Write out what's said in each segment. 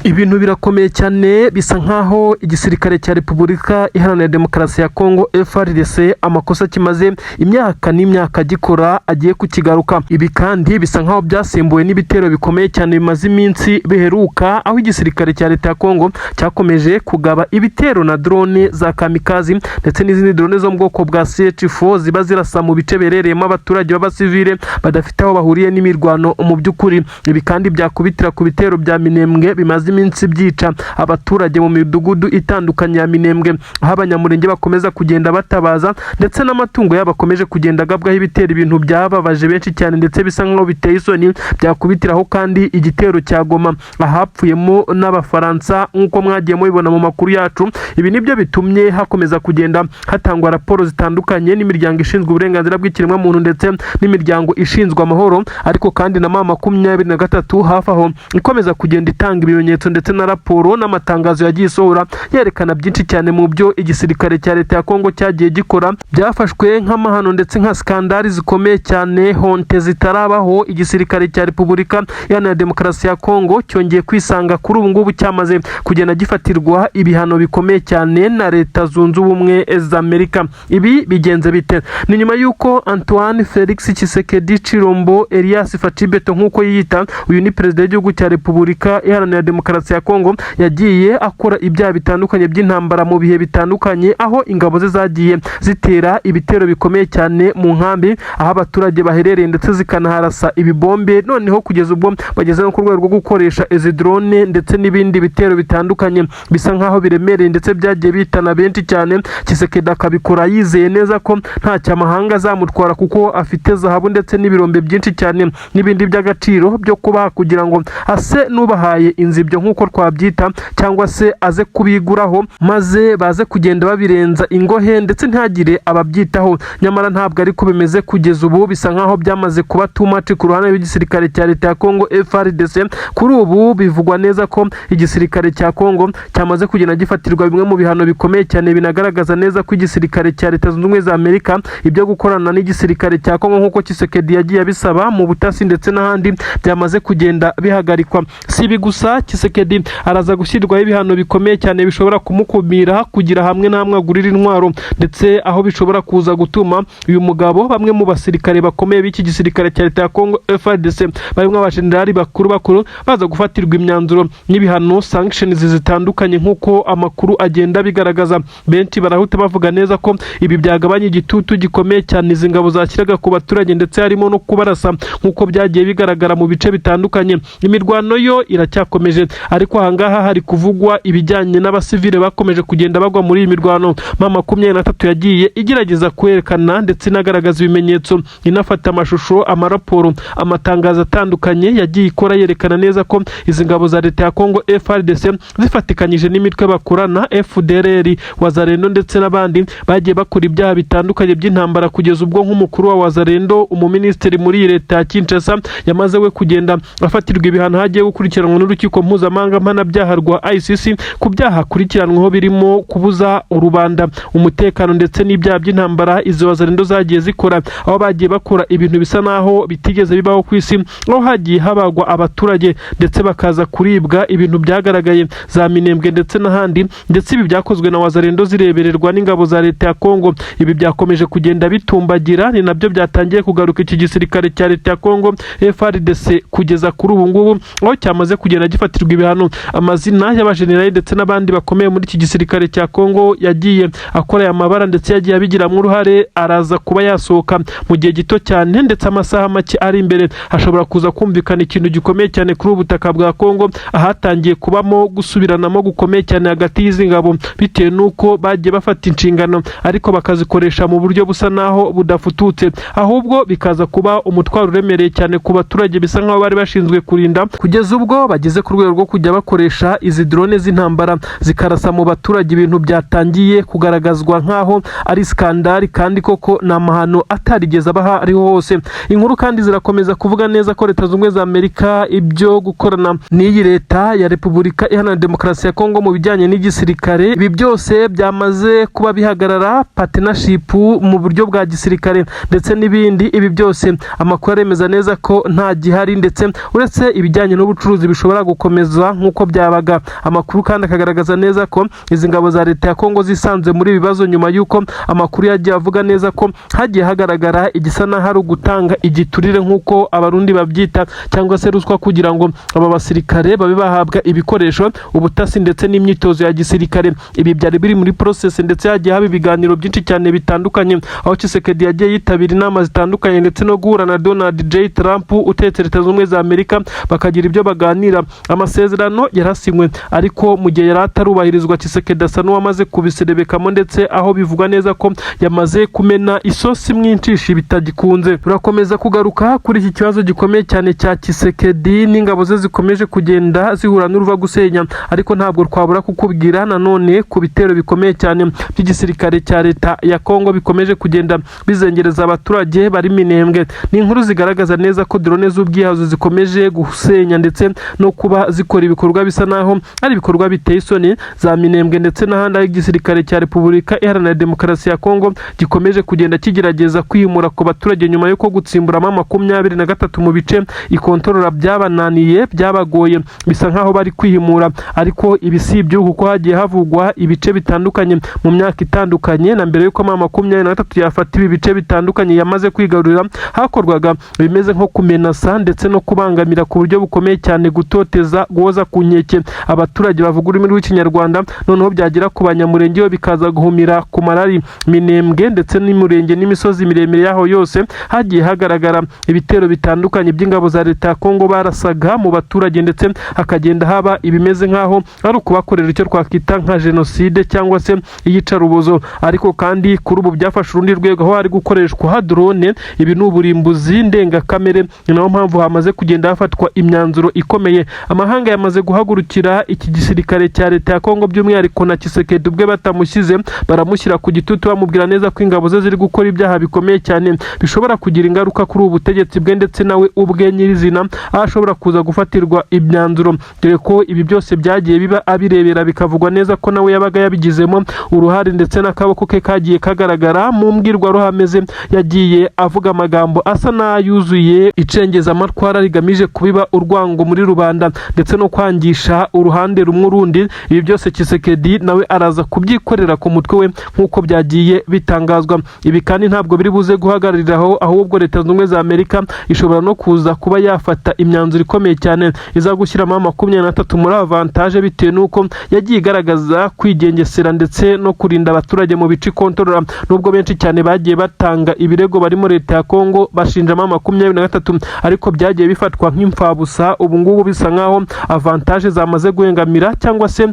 Ibintu birakomeye cyane. Bisa nkaho igisirikare cya Repubulika Iharanira Demokarasi ya Kongo, FARDC, amakosa kimaze imyaka n'imyaka gikora agiye kukigaruka. Ibi kandi bisa nkaho byasimbuwe n'ibitero bikomeye cyane bimaze iminsi biheruka, aho igisirikare cya leta ya Kongo cyakomeje kugaba ibitero na drone za kamikazi ndetse n'izindi drone zo mu bwoko bwa CH4 ziba zirasa mu bice biherereyemo abaturage b'abasivile badafite aho bahuriye n'imirwano mu by'ukuri. Ibi kandi byakubitira ku bitero bya Minembwe bimaze iminsi byica abaturage mu midugudu itandukanye ya Minembwe, aho Abanyamurenge bakomeza kugenda batabaza ndetse n'amatungo yabo akomeje kugenda agabwaho ibitero, ibintu byababaje benshi cyane ndetse bisa nkaho biteye isoni. Byakubitiraho kandi igitero cya Goma, ahapfuyemo n'Abafaransa nk'uko mwagiye mubibona mu makuru yacu. Ibi nibyo bitumye hakomeza kugenda hatangwa raporo zitandukanye n'imiryango ishinzwe uburenganzira bw'ikiremwamuntu ndetse n'imiryango ishinzwe amahoro, ariko kandi na M23 hafi aho ikomeza kugenda itanga ibimenyetso ndetse na raporo n'amatangazo yagiye isohora yerekana byinshi cyane mu byo igisirikare cya leta ya Kongo cyagiye gikora, byafashwe nk'amahano ndetse nka skandali zikomeye cyane, honte zitarabaho. Igisirikare cya Repubulika Iharanira Demokarasi ya Kongo cyongeye kwisanga kuri ubu ngubu cyamaze kugenda gifatirwa ibihano bikomeye cyane na Leta Zunze Ubumwe za Amerika. Ibi bigenze bite? Ni nyuma y'uko Antoine Felix Tshisekedi Tshilombo, Elias Fatshi Béton nk'uko yiyita, uyu ni perezida w'igihugu cya Repubulika Iharanira Demokarasi ya Kongo, yagiye akora ibyaha bitandukanye by'intambara mu bihe bitandukanye, aho ingabo ze zagiye zitera ibitero bikomeye cyane mu nkambi aho abaturage baherereye ndetse zikanaharasa ibibombe, noneho kugeza ubwo bageze no ku rwego rwo gukoresha izi drone ndetse n'ibindi bitero bitandukanye bisa nkaho biremereye ndetse byagiye bitana benshi cyane. Tshisekedi akabikora yizeye neza ko ntacyo amahanga azamutwara, kuko afite zahabu ndetse n'ibirombe byinshi cyane n'ibindi by'agaciro byo kubaha kugira ngo ase n'ubahaye inzibyo nk'uko twabyita, cyangwa se aze kubiguraho maze baze kugenda babirenza ingohe ndetse ntihagire ababyitaho. Nyamara ntabwo ariko bimeze kugeza ubu. Bisa nkaho byamaze kuba too much ku ruhande rw'igisirikare cya leta ya Kongo, FARDC. Kuri ubu bivugwa neza ko igisirikare cya Kongo cyamaze kugenda gifatirwa bimwe mu bihano bikomeye cyane, binagaragaza neza ko igisirikare cya Leta Zunze Ubumwe za Amerika ibyo gukorana n'igisirikare cya Kongo nk'uko Tshisekedi yagiye abisaba mu butasi ndetse n'ahandi byamaze kugenda bihagarikwa. Si ibi gusa, Tshisekedi araza gushyirwaho ibihano bikomeye cyane bishobora kumukumira kugira hamwe n'hamwe agurira intwaro, ndetse aho bishobora kuza gutuma uyu mugabo, bamwe mu basirikare bakomeye b'iki gisirikare cya leta ya Kongo, FARDC, barimo abajenerali bakuru bakuru, baza gufatirwa imyanzuro n'ibihano, sanctions zitandukanye nk'uko amakuru agenda abigaragaza. Benshi barahuta bavuga neza ko ibi byagabanya igitutu gikomeye cyane izi ngabo zashyiraga ku baturage, ndetse harimo no kubarasa nk'uko byagiye bigaragara mu bice bitandukanye. Imirwano yo iracyakomeje, ariko ahangaha hari kuvugwa ibijyanye n'abasivile bakomeje kugenda bagwa muri iyi mirwano. M23 yagiye igerageza kwerekana ndetse inagaragaza ibimenyetso, inafata amashusho, amaraporo, amatangazo atandukanye yagiye ikora yerekana neza ko izi ngabo za leta ya Kongo, FARDC, zifatikanyije n'imitwe bakorana, FDLR, Wazalendo ndetse n'abandi, bagiye bakora ibyaha bitandukanye by'intambara, kugeza ubwo nk'umukuru wa Wazalendo, umuminisitiri muri iyi leta ya Kinshasa, yamaze we kugenda afatirwa ibihano, hagiye gukurikiranwa n'urukiko mpuzamahanga mpanabyaha rwa ICC ku byaha akurikiranweho birimo kubuza rubanda umutekano ndetse n'ibyaha by'intambara izo Wazalendo zagiye zikora, aho bagiye bakora ibintu bisa naho bitigeze bibaho ku isi, aho hagiye habagwa abaturage ndetse bakaza kuribwa, ibintu byagaragaye za Minembwe ndetse n'ahandi. Ndetse ibi byakozwe na Wazalendo zirebererwa n'ingabo za leta ya Kongo. Ibi byakomeje kugenda bitumbagira, ni nabyo byatangiye kugaruka iki gisirikare cya leta ya Kongo, FARDC, kugeza kuri ubu ngubu aho cyamaze kugenda gifatirwa ibihano. Amazina y'abajenerali ndetse n'abandi bakomeye muri iki gisirikare cya Kongo yagiye akora aya mabara ndetse yagiye abigiramo uruhare araza kuba yasohoka mu gihe gito cyane, ndetse amasaha make ari imbere hashobora kuza kumvikana ikintu gikomeye cyane kuri ubu butaka bwa Kongo, ahatangiye kubamo gusubiranamo gukomeye cyane hagati y'izi ngabo, bitewe n'uko bagiye bafata inshingano ariko bakazikoresha mu buryo busa naho budafututse, ahubwo bikaza kuba umutwaro uremereye cyane ku baturage bisa nkaho bari bashinzwe kurinda, kugeza ubwo bageze ku rwego rwo kujya bakoresha izi drone z'intambara zikarasa mu baturage, ibintu byatangiye kugaragazwa nkaho ari skandali kandi koko ni amahano atarigeze abaha ariho hose. Inkuru kandi zirakomeza kuvuga neza ko Leta Zunze Ubumwe za Amerika ibyo gukorana n'iyi leta ya Repubulika Iharanira Demokarasi ya Kongo mu bijyanye n'igisirikare, ibi byose byamaze kuba bihagarara, partnership mu buryo bwa gisirikare ndetse n'ibindi. Ibi byose amakuru aremeza neza ko nta gihari, ndetse uretse ibijyanye n'ubucuruzi bishobora gukomeza. kubahereza nk'uko byabaga. Amakuru kandi akagaragaza neza ko izi ngabo za leta ya Kongo zisanze muri ibi bibazo nyuma y'uko amakuru yagiye avuga neza ko hagiye hagaragara igisa n'aho ari ugutanga igiturire, nk'uko Abarundi babyita, cyangwa se ruswa, kugira ngo aba basirikare babe bahabwa ibikoresho, ubutasi ndetse n'imyitozo ya gisirikare. Ibi byari biri muri process, ndetse hagiye haba ibiganiro byinshi cyane bitandukanye, aho Tshisekedi yagiye yitabira inama zitandukanye ndetse no guhura na Donald J Trump utetse Leta Zunze Ubumwe za Amerika, bakagira ibyo baganira. Amasezerano yarasinywe, ariko mu gihe yari atarubahirizwa, Tshisekedi asa n'uwamaze kubiserebekamo, ndetse aho bivugwa neza ko yamaze kumena isosi mwinshi bitagikunze. Turakomeza kugaruka kuri iki kibazo gikomeye cyane cya Tshisekedi n'ingabo ze zikomeje kugenda zihura n'uruva gusenya, ariko ntabwo twabura kukubwira nanone ku bitero bikomeye cyane by'igisirikare cya leta ya Kongo bikomeje kugenda bizengereza abaturage bari Minembwe. Ni inkuru zigaragaza neza ko drone z'ubwihazo zikomeje gusenya ndetse no kuba zikora ibikorwa bisa naho ari ibikorwa biteye isoni za Minembwe ndetse n'ahandi, aho igisirikare cya Repubulika Iharanira Demokarasi ya Kongo gikomeje kugenda kigerageza kwimura ku baturage nyuma y'uko gutsimburamo 23 mu bice ikontorora byabananiye, byabagoye, bisa nkaho bari kwihimura. Ariko ibi si ibyo, kuko hagiye havugwa ibice bitandukanye mu myaka itandukanye, na mbere y'uko M23 yafata ibi bice bitandukanye yamaze kwigarurira, hakorwaga ibimeze nko kumenasa ndetse no kubangamira ku buryo bukomeye cyane, gutoteza, guhoza ku nkeke abaturage bavuga ururimi rw'Ikinyarwanda, noneho byagera ku Banyamurenge bo bikaza guhumira ku marari. Minembwe ndetse n'Umurenge n'imisozi miremire yaho yose hagiye hagaragara ibitero bitandukanye by'ingabo za leta ya Kongo, barasaga mu baturage, ndetse hakagenda haba ibimeze nk'aho ari ukubakorera icyo twakwita nka jenoside cyangwa se iyicarubozo. Ariko kandi kuri ubu byafashe urundi rwego, aho hari gukoreshwa drone. Ibi ni uburimbuzi ndengakamere, ni nayo mpamvu hamaze kugenda hafatwa imyanzuro ikomeye. Amahanga yamaze guhagurukira iki gisirikare cya leta ya Kongo, by'umwihariko na Tshisekedi ubwe batamushyize, baramushyira ku gitutu, bamubwira neza ko ingabo ze ziri gukora ibyaha bikomeye cyane bishobora kugira ingaruka kuri ubu butegetsi bwe, ndetse nawe ubwe nyirizina aho ashobora kuza gufatirwa imyanzuro, dore ko ibi byose byagiye biba abirebera, bikavugwa neza ko nawe yabaga yabigizemo uruhare, ndetse n'akaboko ke kagiye kagaragara mu mbwirwaruhame ze. Yagiye avuga amagambo asa n'ayuzuye icengezamatwara rigamije kubiba urwango muri rubanda ndetse no kwangisha uruhande rumwe urundi. Ibi byose Tshisekedi nawe araza kubyikorera ku mutwe we nk'uko byagiye bitangazwa. Ibi kandi ntabwo biri buze guhagarariraho, ahubwo Leta Zunze Ubumwe za Amerika ishobora no kuza kuba yafata imyanzuro ikomeye cyane iza gushyiramo 23 muri avantage, bitewe n'uko yagiye igaragaza kwigengesera ndetse no kurinda abaturage mu bice ikontorora. Nubwo benshi cyane bagiye batanga ibirego barimo leta ya Kongo bashinjamo 23, ariko byagiye bifatwa nk'imfabusa. Ubu ngubu bisa nkaho avantage zamaze guhengamira, cyangwa se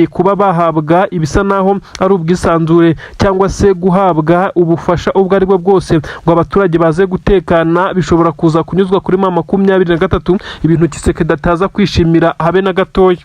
kuba bahabwa ibisa naho ari ubwisanzure, cyangwa se guhabwa ubufasha ubwo ari bwo bwose ngo abaturage baze gutekana, bishobora kuza kunyuzwa kuri M23, ibintu Tshisekedi ataza kwishimira habe na gatoya.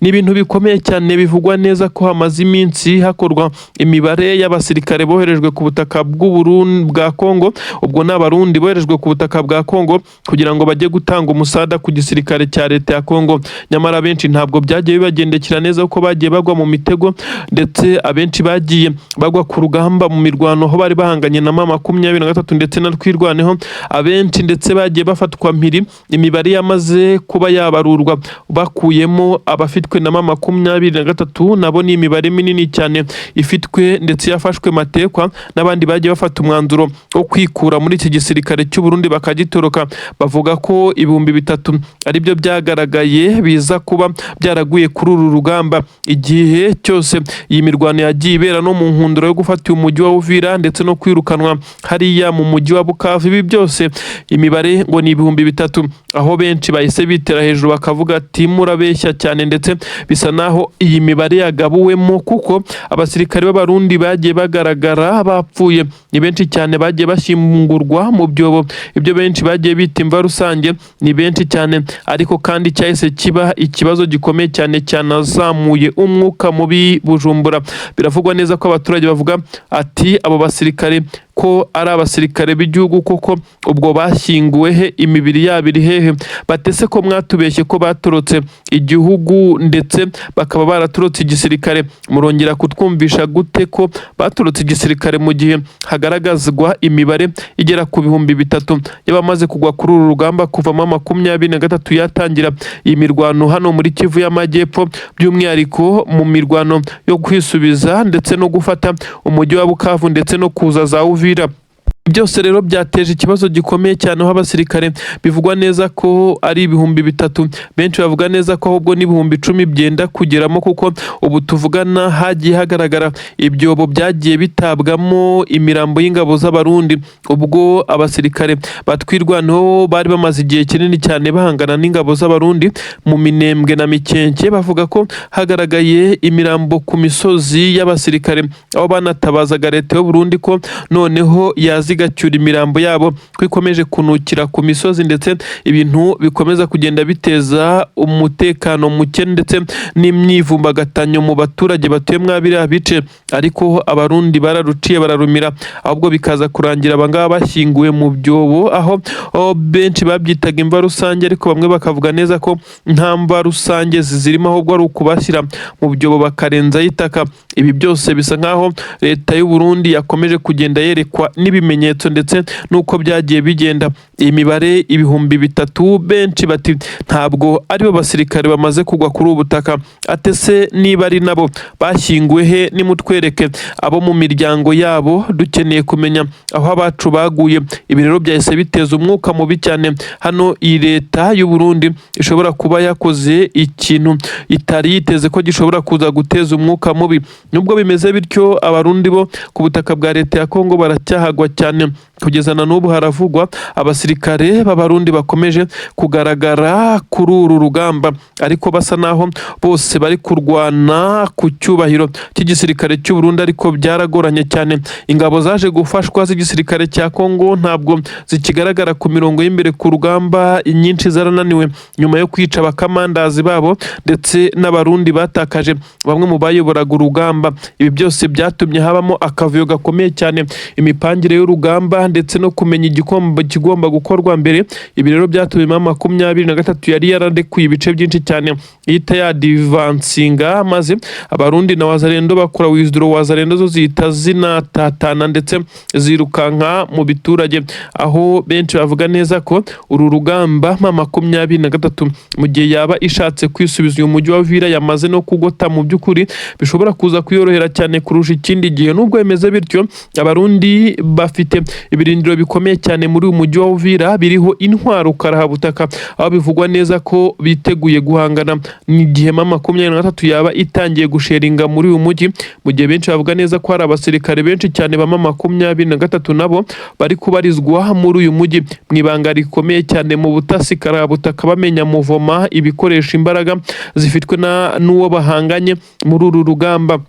Ni ibintu bikomeye cyane bivugwa neza ko hamaze iminsi hakorwa imibare y'abasirikare boherejwe ku butaka bw'Uburundi bwa Kongo. Ubwo ni Abarundi boherejwe ku butaka bwa Kongo kugira ngo bajye gutanga umusada ku gisirikare cya leta ya Kongo. Nyamara benshi ntabwo byagiye bibagendekera neza, kuko bagiye bagwa mu mitego, ndetse abenshi bagiye bagwa ku rugamba mu mirwano aho bari bahanganye na M23 ndetse na Twirwaneho. Abenshi ndetse bagiye bafatwa mpiri. Imibare yamaze kuba yabarurwa bakuyemo abafitwe na M23, nabo ni imibare minini cyane ifitwe ndetse yafashwe matekwa, n'abandi bagiye bafata umwanzuro wo kwikura muri iki gisirikare cy'u Burundi bakagitoroka. Bavuga ko 3000 aribyo byagaragaye biza kuba byaraguye kuri uru rugamba igihe cyose iyi mirwano yagiye ibera, no mu nkundura yo gufata uyu mujyi wa Uvira ndetse no kwirukanwa hariya mu mujyi wa Bukavu. Ibi byose imibare ngo ni 3000, aho benshi bahise bitera hejuru bakavuga ati: "Murabeshya cyane." Ndetse bisa naho iyi mibare yagabuwemo, kuko abasirikare b'Abarundi bagiye bagaragara bapfuye ni benshi cyane, bagiye bashyingurwa mu byobo, ibyo benshi bagiye bita imva rusange, ni benshi cyane. Ariko kandi cyahise kiba ikibazo gikomeye cyane, cyanazamuye umwuka mubi Bujumbura. Biravugwa neza ko abaturage bavuga ati abo basirikare Ko ari abasirikare b'igihugu koko, ubwo bashyinguwe he? Imibiri yabo iri hehe? Batese ko mwatubeshye ko batorotse igihugu ndetse bakaba baratorotse igisirikare, murongera kutwumvisha gute ko batorotse igisirikare mu gihe hagaragazwa imibare igera ku 3000 y'abamaze kugwa kuri uru rugamba kuvamo 23 yatangira iyi mirwano hano muri Kivu y'Amajyepfo, by'umwihariko mu mirwano yo kwisubiza ndetse no gufata umujyi wa Bukavu ndetse no kuza za Uvira? Byose rero byateje ikibazo gikomeye cyane, aho abasirikare bivugwa neza ko ari 3000, benshi bavuga neza ko ahubwo n'10,000 byenda kugeramo, kuko ubu tuvugana hagiye hagaragara ibyobo byagiye bitabwamo imirambo y'ingabo z'Abarundi ubwo abasirikare batwirwanaho bari bamaze igihe kinini cyane bahangana n'ingabo z'Abarundi mu Minembwe na Mikenke. Bavuga ko hagaragaye imirambo ku misozi y'abasirikare, aho banatabazaga leta y'u Burundi ko noneho yaza igacyura imirambo yabo, ko ikomeje kunukira ku misozi, ndetse ibintu bikomeza kugenda biteza umutekano muke ndetse n'imyivumbagatanyo mu baturage batuye mwa biriya bice. Ariko Abarundi bararuciye bararumira, ahubwo bikaza kurangira abangaba bashyinguwe mu byobo, aho benshi babyitaga imva rusange, ariko bamwe bakavuga neza ko nta mva rusange zizirimo, ahubwo ari ukubashyira mu byobo bakarenzaho itaka. Ibi byose bisa nkaho leta y'u Burundi yakomeje kugenda yerekwa n'ibimenyetso ndetse n'uko byagiye bigenda. Iyi mibare 3000, benshi bati ntabwo aribo basirikare bamaze kugwa kuri ubu butaka. Atese niba ari nabo bashyinguwe he? Nimutwereke abo mu miryango yabo, dukeneye kumenya aho abacu baguye. Ibi rero byahise biteza umwuka mubi cyane hano. Iyi leta y'u Burundi ishobora kuba yakoze ikintu itari yiteze ko gishobora kuza guteza umwuka mubi. Nubwo bimeze bityo, Abarundi bo ku butaka bwa leta ya Kongo baracyahagwa cyane. Kugeza na n'ubu haravugwa abasirikare b'Abarundi bakomeje kugaragara kuri uru rugamba, ariko basa naho bose bari kurwana ku cyubahiro cy'igisirikare cy'u Burundi, ariko byaragoranye cyane. Ingabo zaje gufashwa z'igisirikare cya Kongo ntabwo zikigaragara ku mirongo y'imbere ku rugamba, inyinshi zarananiwe nyuma yo kwica abakamandazi babo, ndetse n'Abarundi batakaje bamwe mu bayoboraga urugamba. Ibi byose byatumye habamo akavuyo gakomeye cyane, imipangire y'urugamba ndetse no kumenya igikombe kigomba gukorwa mbere. Ibi rero byatumye M23 yari yararekuye ibice byinshi cyane ihita yadivansinga, maze Abarundi na Wazalendo bakora withdraw. Wazalendo zo zihita zinatatana ndetse zirukanka mu biturage, aho benshi bavuga neza ko uru rugamba M23, mu gihe yaba ishatse kwisubiza uyu mujyi wa Uvira yamaze no kugota, mu by'ukuri bishobora kuza kuyorohera cyane kurusha ikindi gihe. Nubwo bimeze bityo, Abarundi bafite ibirindiro bikomeye cyane muri uyu mujyi wa Uvira biriho intwaro karahabutaka, aho bivugwa neza ko biteguye guhangana n'igihe M23 yaba itangiye gusheringa muri uyu mujyi, mu gihe benshi bavuga neza ko hari abasirikare benshi cyane ba M23 nabo bari kubarizwa muri uyu mujyi mu ibanga rikomeye cyane, mu butasi karahabutaka, bamenya muvoma ibikoresho, imbaraga zifitwe n'uwo bahanganye muri uru rugamba.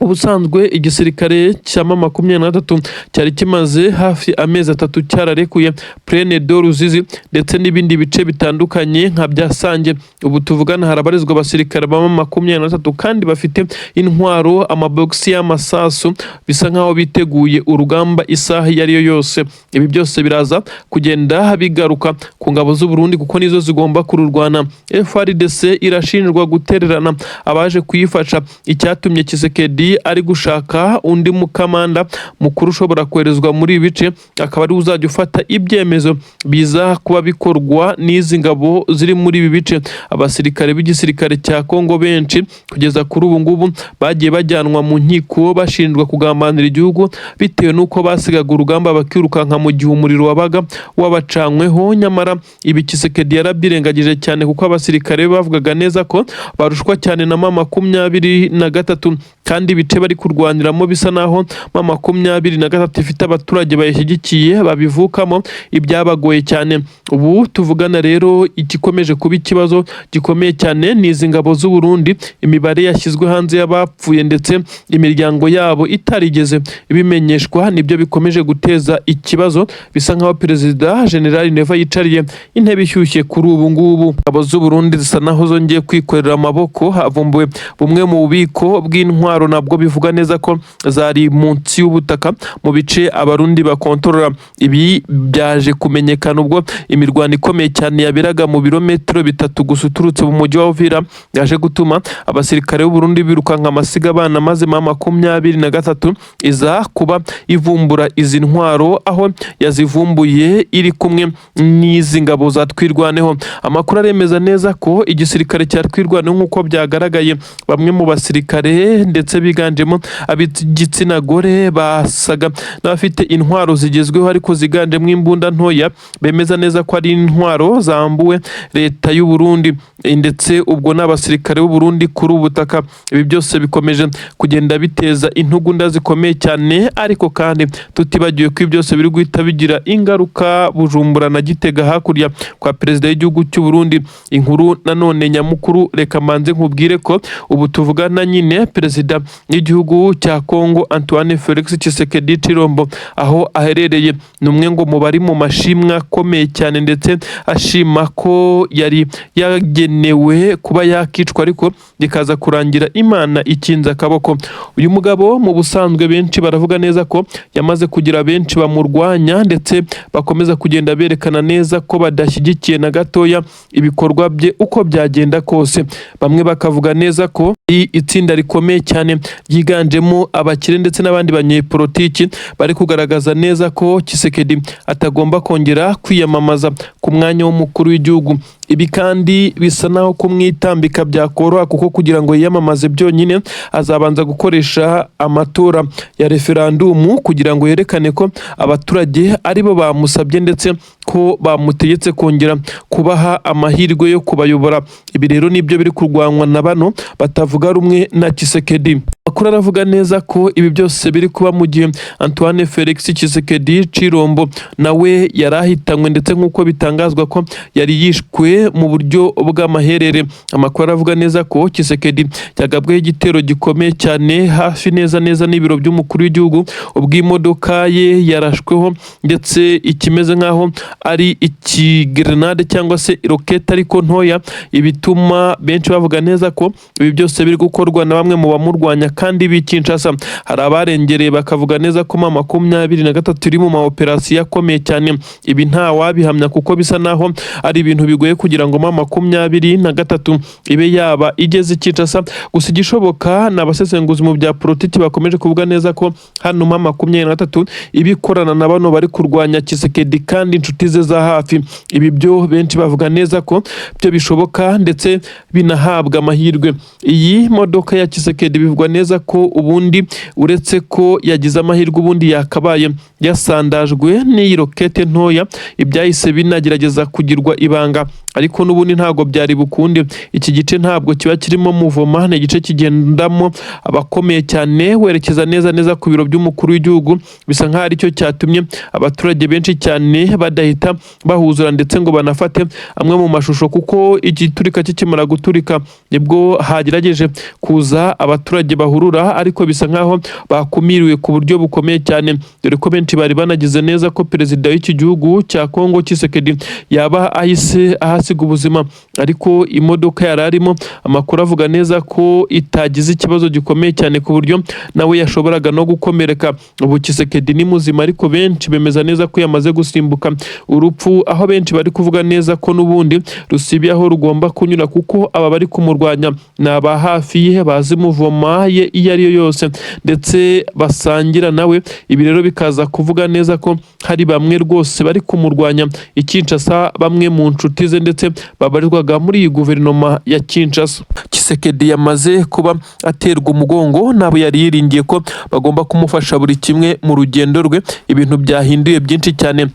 Ubusanzwe igisirikare cya M23 cyari kimaze hafi amezi 3 cyararekuye Plaine de Ruzizi ndetse n'ibindi bice bitandukanye nka bya Sange. Ubu tuvugana harabarizwa abasirikare ba M23 kandi bafite intwaro, amabogisi y'amasasu, bisa nkaho biteguye urugamba isaha iyo ari yo yose. Ibi byose biraza kugenda bigaruka ku ngabo z'u Burundi, kuko nizo zigomba kururwana. FARDC irashinjwa gutererana abaje kuyifasha, icyatumye Tshisekedi ari gushaka undi mukamanda mukuru ushobora koherezwa muri ibi bice, akaba ari uzajya ufata ibyemezo biza kuba bikorwa n'izi ngabo ziri muri ibi bice. Abasirikare b'igisirikare cya Kongo benshi kugeza kuri ubu ngubu bagiye bajyanwa mu nkiko bashinjwa kugambanira igihugu, bitewe n'uko basigaga urugamba bakirukanka mu gihe umuriro wabaga wabacanyweho. Nyamara ibi Tshisekedi yarabyirengagije cyane, kuko abasirikare be bavugaga neza ko barushwa cyane na M23, kandi ibice bari kurwaniramo bisa naho M23 ifite abaturage bayishyigikiye babivukamo, ibyabagoye cyane. Ubu tuvugana rero, igikomeje kuba ikibazo gikomeye cyane ni izi ngabo z'u Burundi, imibare yashyizwe hanze y'abapfuye ndetse imiryango yabo itarigeze ibimenyeshwa, nibyo bikomeje guteza ikibazo. Bisa nkaho Perezida General Neva yicariye intebe ishyushye kuri ubu ngubu. Ingabo z'u Burundi zisa naho zongeye kwikorera amaboko. Havumbuwe bumwe mu bubiko bw'intwaro. Intwaro nabwo bivuga neza ko zari munsi y'ubutaka mu bice Abarundi bakontorora. Ibi byaje kumenyekana ubwo imirwano ikomeye cyane yaberaga mu birometero 3 gusa uturutse mu mujyi wa Uvira, yaje gutuma abasirikare b'u Burundi birukanka amasiga abana, maze M23 iza kuba ivumbura izi ntwaro, aho yazivumbuye iri kumwe n'izi ngabo za Twirwaneho. Amakuru aremeza neza ko igisirikare cya Twirwaneho, nk'uko byagaragaye, bamwe mu basirikare ndetse biganjemo ab'igitsina gore basaga n'abafite intwaro zigezweho ariko ziganjemo imbunda ntoya, bemeza neza ko ari intwaro zambuwe leta y'u Burundi, ndetse ubwo n'abasirikare b'u Burundi kuri ubu butaka. Ibi byose bikomeje kugenda biteza intugunda zikomeye cyane, ariko kandi tutibagiwe ko ibi byose biri guhita bigira ingaruka Bujumbura na Gitega hakurya kwa perezida w'igihugu cy'u Burundi. Inkuru nanone nyamukuru, reka manze nkubwire ko ubu tuvugana nyine perezida w'igihugu cya Kongo Antoine Felix Tshisekedi Tshilombo aho aherereye ni umwe ngo mu bari mu mashimwe akomeye cyane, ndetse ashima ko yari yagenewe kuba yakicwa ariko bikaza kurangira Imana ikinze akaboko. Uyu mugabo mu busanzwe benshi baravuga neza ko yamaze kugira benshi bamurwanya, ndetse bakomeza kugenda berekana neza ko badashyigikiye na gatoya ibikorwa bye uko byagenda kose. Bamwe bakavuga neza ko ari itsinda rikomeye cyane ryiganjemo abakire ndetse n'abandi banyepolitiki bari kugaragaza neza ko Tshisekedi atagomba kongera kwiyamamaza ku mwanya w'umukuru w'igihugu. Ibi kandi bisa naho kumwitambika byakoroha, kuko kugira ngo yiyamamaze byonyine azabanza gukoresha amatora ya referandumu kugira ngo yerekane ko abaturage aribo bamusabye ndetse ko bamutegetse kongera kubaha amahirwe yo kubayobora. Ibi rero nibyo biri kurwanywa na bano batavuga rumwe na Tshisekedi. Amakuru aravuga neza ko ibi byose biri kuba mu gihe Antoine Felix Tshisekedi Tshilombo nawe yari ahitanywe, ndetse nk'uko bitangazwa ko yari yishwe mu buryo bw'amaherere. Amakuru aravuga neza ko Tshisekedi yagabweho igitero gikomeye cyane hafi neza neza n'ibiro by'umukuru w'igihugu, ubwo imodoka ye yarashweho ndetse ikimeze nk'aho ari ikigrenade cyangwa se rokete ariko ntoya, ibituma benshi bavuga neza ko ibi byose biri gukorwa na bamwe mu bamurwanya kandi b'i Kinshasa. Hari abarengereye bakavuga neza ko M23 iri mu ma operasiyo akomeye cyane. Ibi nta wabihamya kuko bisa naho ari ibintu bigoye kugira ngo M23 ibe yaba igeze i Kinshasa. Gusa igishoboka ni abasesenguzi mu bya politiki bakomeje kuvuga neza ko hano M23 iba ikorana na bano bari kurwanya Tshisekedi kandi inshuti ze za hafi. Ibi byo benshi bavuga neza ko byo bishoboka ndetse binahabwa amahirwe. Iyi modoka ya Tshisekedi bivugwa neza ko ubundi uretse ko yagize amahirwe, ubundi yakabaye yasandajwe n'iyi rokete ntoya, ibyahise binagerageza kugirwa ibanga, ariko n'ubundi ntabwo byari bukunde. Iki gice ntabwo kiba kirimo muvoma, ni igice kigendamo abakomeye cyane werekeza neza neza ku biro by'umukuru w'igihugu. Bisa nk'aho aricyo cyatumye abaturage benshi cyane badahita bahuzura ndetse ngo banafate amwe mu mashusho, kuko igiturika kikimara guturika nibwo hagerageje kuza abaturage bahurura, ariko bisa nk'aho bakumiriwe ku buryo bukomeye cyane, dore ko benshi bari banagize neza ko perezida w'iki gihugu cya Kongo Tshisekedi yaba ahise ahasiga ubuzima. Ariko imodoka yari arimo, amakuru avuga neza ko itagize ikibazo gikomeye cyane ku buryo nawe yashoboraga no gukomereka. Ubu Tshisekedi ni muzima, ariko benshi bemeza neza ko yamaze gusimbuka urupfu, aho benshi bari kuvuga neza ko n'ubundi rusibiye aho rugomba kunyura, kuko aba bari kumurwanya ni aba hafi ye, bazi muvoma ye iyo ari yo yose ndetse basangira nawe. Ibi rero bikaza kuvuga neza ko hari bamwe rwose bari kumurwanya i Kinshasa, bamwe mu nshuti ze ndetse babarizwaga muri iyi guverinoma ya Kinshasa. Tshisekedi yamaze kuba aterwa umugongo n'abo yari yiringiye ko bagomba kumufasha buri kimwe mu rugendo rwe. Ibintu byahinduye byinshi cyane.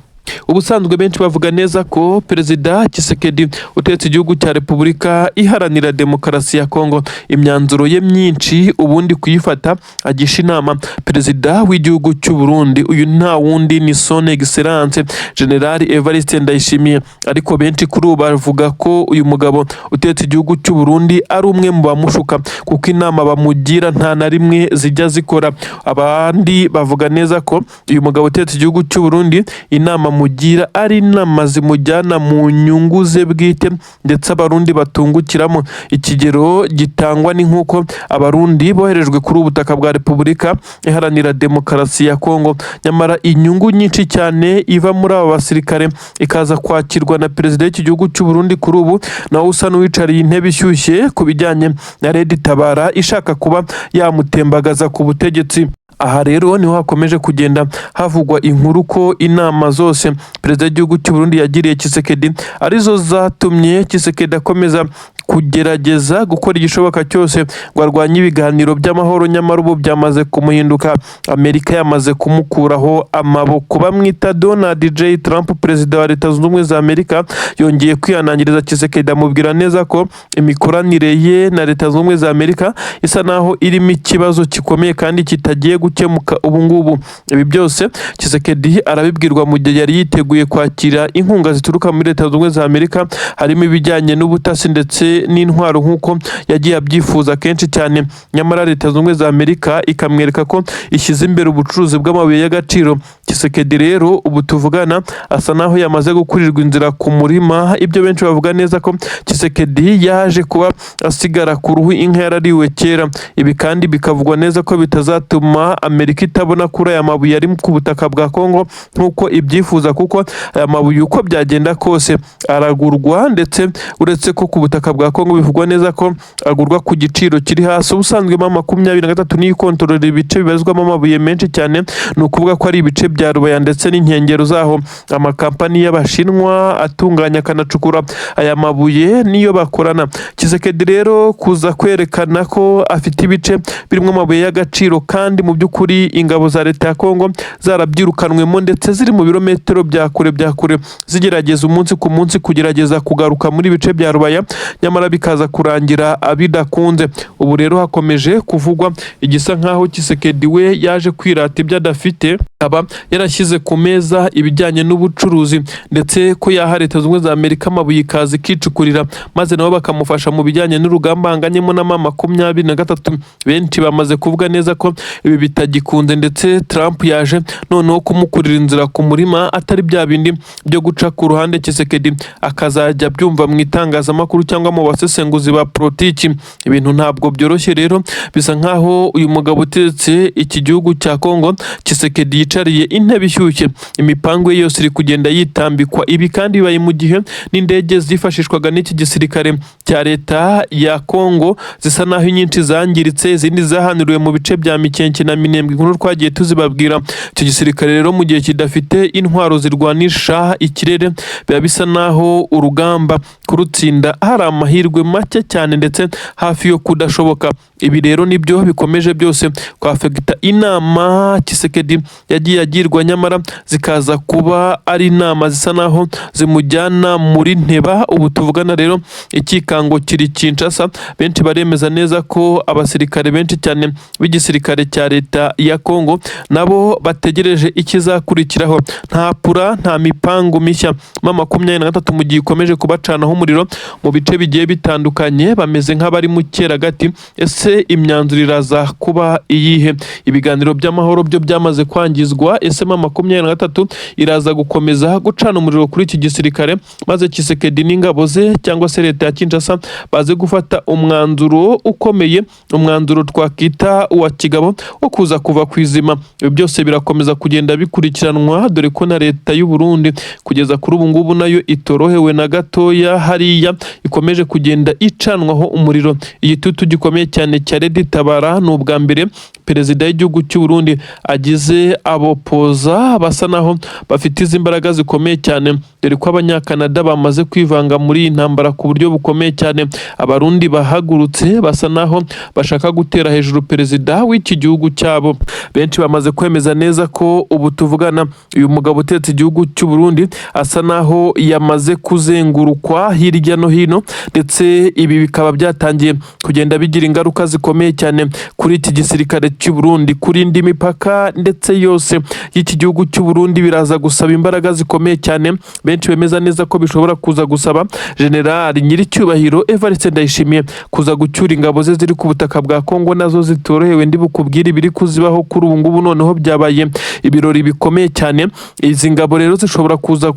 Ubusanzwe benshi bavuga neza ko perezida Tshisekedi utetse igihugu cya Repubulika Iharanira Demokarasi ya Kongo, imyanzuro ye myinshi ubundi kuyifata agisha inama perezida w'igihugu cy'u Burundi. Uyu nta wundi ni Son Excellence General Evariste Ndayishimiye. Ariko benshi kuri ubu bavuga ko uyu mugabo utetse igihugu cy'u Burundi ari umwe mu bamushuka, kuko inama bamugira nta na rimwe zijya zikora. Abandi bavuga neza ko uyu mugabo utetse igihugu cy'u Burundi inama bamugira ari inama zimujyana mu nyungu ze bwite, ndetse Abarundi batungukiramo. Ikigero gitangwa ni nk'uko Abarundi boherejwe kuri ubu butaka bwa Repubulika Iharanira Demokarasi ya Kongo, nyamara inyungu nyinshi cyane iva muri aba basirikare ikaza kwakirwa na perezida w'iki gihugu cy'u Burundi, kuri ubu nawe usa n'uwicariye intebe ishyushye ku bijyanye na Red Tabara ishaka kuba yamutembagaza ku butegetsi. Aha rero niho hakomeje kugenda havugwa inkuru ko inama zose perezida w'igihugu cy'u Burundi yagiriye Tshisekedi arizo zatumye Tshisekedi akomeza kugerageza gukora igishoboka cyose ngo arwanye ibiganiro by'amahoro, nyamara ubu byamaze kumuhinduka. Amerika yamaze kumukuraho amaboko. Bamwita Donald J Trump, perezida wa Leta Zunze Ubumwe za Amerika, yongeye kwihanangiriza Tshisekedi, amubwira neza ko imikoranire ye na Leta Zunze Ubumwe za Amerika isa naho irimo ikibazo gikomeye kandi kitagiye gukemuka ubu ngubu. Ibi byose Tshisekedi arabibwirwa mu gihe yari yiteguye kwakira inkunga zituruka muri Leta Zunze Ubumwe za Amerika, harimo ibijyanye n'ubutasi ndetse n'intwaro nk'uko yagiye abyifuza kenshi cyane, nyamara Leta Zunze Ubumwe za Amerika ikamwereka ko ishyize imbere ubucuruzi bw'amabuye y'agaciro. Tshisekedi rero ubu tuvugana asa naho yamaze gukurirwa inzira ku murima, ibyo benshi bavuga neza ko Tshisekedi yaje kuba asigara ku ruhu inka yarariwe kera. Ibi kandi bikavugwa neza ko bitazatuma Amerika itabona kuri aya mabuye ari ku butaka bwa Kongo nk'uko ibyifuza, kuko aya mabuye uko byagenda kose aragurwa, ndetse uretse ko ku butaka bwa Kongo bivugwa neza ko agurwa ku giciro kiri hasi. Ubusanzwe M23 niyo ikontorora ibice bibarizwamo amabuye menshi cyane, ni ukuvuga ko ari ibice bya Rubaya ndetse n'inkengero zaho. Amakampani y'Abashinwa atunganya akanacukura aya mabuye niyo bakorana. Tshisekedi rero kuza kwerekana ko afite ibice birimo amabuye y'agaciro kandi mu by'ukuri ingabo za leta ya Kongo zarabyirukanwemo, ndetse ziri mu birometero bya kure bya kure, zigerageza umunsi ku munsi kugerageza kugaruka muri ibice bya Rubaya, nyamara bikaza kurangira bidakunze. Ubu rero hakomeje kuvugwa igisa nkaho Tshisekedi we yaje kwirata ibyo adafite, aba yarashyize ku meza ibijyanye n'ubucuruzi, ndetse ko yaha Leta Zunze Ubumwe za Amerika amabuye ikaza ikicukurira, maze nabo bakamufasha mu bijyanye n'urugamba ahanganyemo na M23. Benshi bamaze kuvuga neza ko ibi bitagikunze, ndetse Trump yaje noneho kumukurira inzira ku murima, atari bya bindi byo guca ku ruhande Tshisekedi akazajya abyumva mu itangazamakuru cyangwa mu basesenguzi ba politiki. Ibintu ntabwo byoroshye rero, bisa nkaho uyu mugabo utegetse iki gihugu cya Kongo Tshisekedi yicariye intebe ishyushye, imipango ye yose iri kugenda yitambikwa. Ibi kandi bibaye mu gihe n'indege zifashishwaga n'iki gisirikare cya leta ya Kongo zisa naho inyinshi zangiritse, izindi zahanuriwe mu bice bya Mikenke na Minembwe, inkuru twagiye tuzibabwira. Icyo gisirikare rero mu gihe kidafite intwaro zirwanisha ikirere, biba bisa naho urugamba kurutsinda hari amahirwe make cyane ndetse hafi yo kudashoboka. Ibi rero nibyo bikomeje byose kwafekita inama Tshisekedi yagiye agirwa, nyamara zikaza kuba ari inama zisa naho zimujyana muri nteba. Ubu tuvugana rero ikikango kiri Kinshasa, benshi baremeza neza ko abasirikare benshi cyane b'igisirikare cya leta ya Kongo nabo bategereje ikizakurikiraho. Nta pura, nta mipango mishya. M23 mu gihe ikomeje kubacanaho umuriro mu bice bigiye bitandukanye, bameze nk'abari mu cyeragati. Ese imyanzuro iraza kuba iyihe? Ibiganiro by'amahoro byo byamaze kwangizwa. Ese M23 iraza gukomeza gucana umuriro kuri iki gisirikare, maze Tshisekedi n'ingabo ze cyangwa se leta ya Kinshasa baze gufata umwanzuro ukomeye, umwanzuro twakita uwa kigabo wo kuza kuva ku izima? Ibi byose birakomeza kugenda bikurikiranwa, dore ko na leta y'u Burundi kugeza kuri ubu ngubu nayo itorohewe na gatoya, hariya ikomeje kugenda icanwaho umuriro. Igitutu gikomeye cyane cya Red Tabara, ni ubwa mbere perezida w'igihugu cy'u Burundi agize abopoza basa naho bafite izi mbaraga zikomeye cyane, dore ko Abanyakanada bamaze kwivanga muri iyi ntambara ku buryo bukomeye cyane. Abarundi bahagurutse basa naho bashaka gutera hejuru perezida w'iki gihugu cyabo. Benshi bamaze kwemeza neza ko ubu tuvugana uyu mugabo utetse igihugu cy'u Burundi asa naho yamaze kuzengurukwa. hirya no hino, ndetse ibi bikaba byatangiye kugenda bigira ingaruka zikomeye cyane kuri iki gisirikare cy'u Burundi, kurinda imipaka ndetse yose y'iki gihugu cy'u Burundi. Biraza gusaba imbaraga zikomeye cyane. Benshi bemeza neza ko bishobora kuza gusaba General Nyiricyubahiro Evariste Ndayishimiye kuza gucyura ingabo ze ziri ku butaka bwa Kongo, nazo zitorohewe. Ndi bukubwire ibiri kuzibaho kuri ubu ngubu. Noneho byabaye ibirori bikomeye cyane. Izi ngabo rero zishobora kuza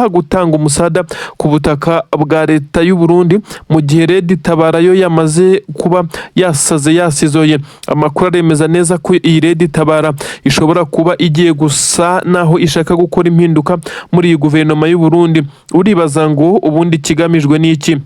gutanga umusada ku butaka bwa leta y'u Burundi, mu gihe Red Tabara yo yamaze kuba yasaze, yasizoye. Amakuru aremeza neza ko iyi Red Tabara ishobora kuba igiye gusa naho ishaka gukora impinduka muri iyi guverinoma y'u Burundi. Uribaza ngo ubundi ikigamijwe ni iki?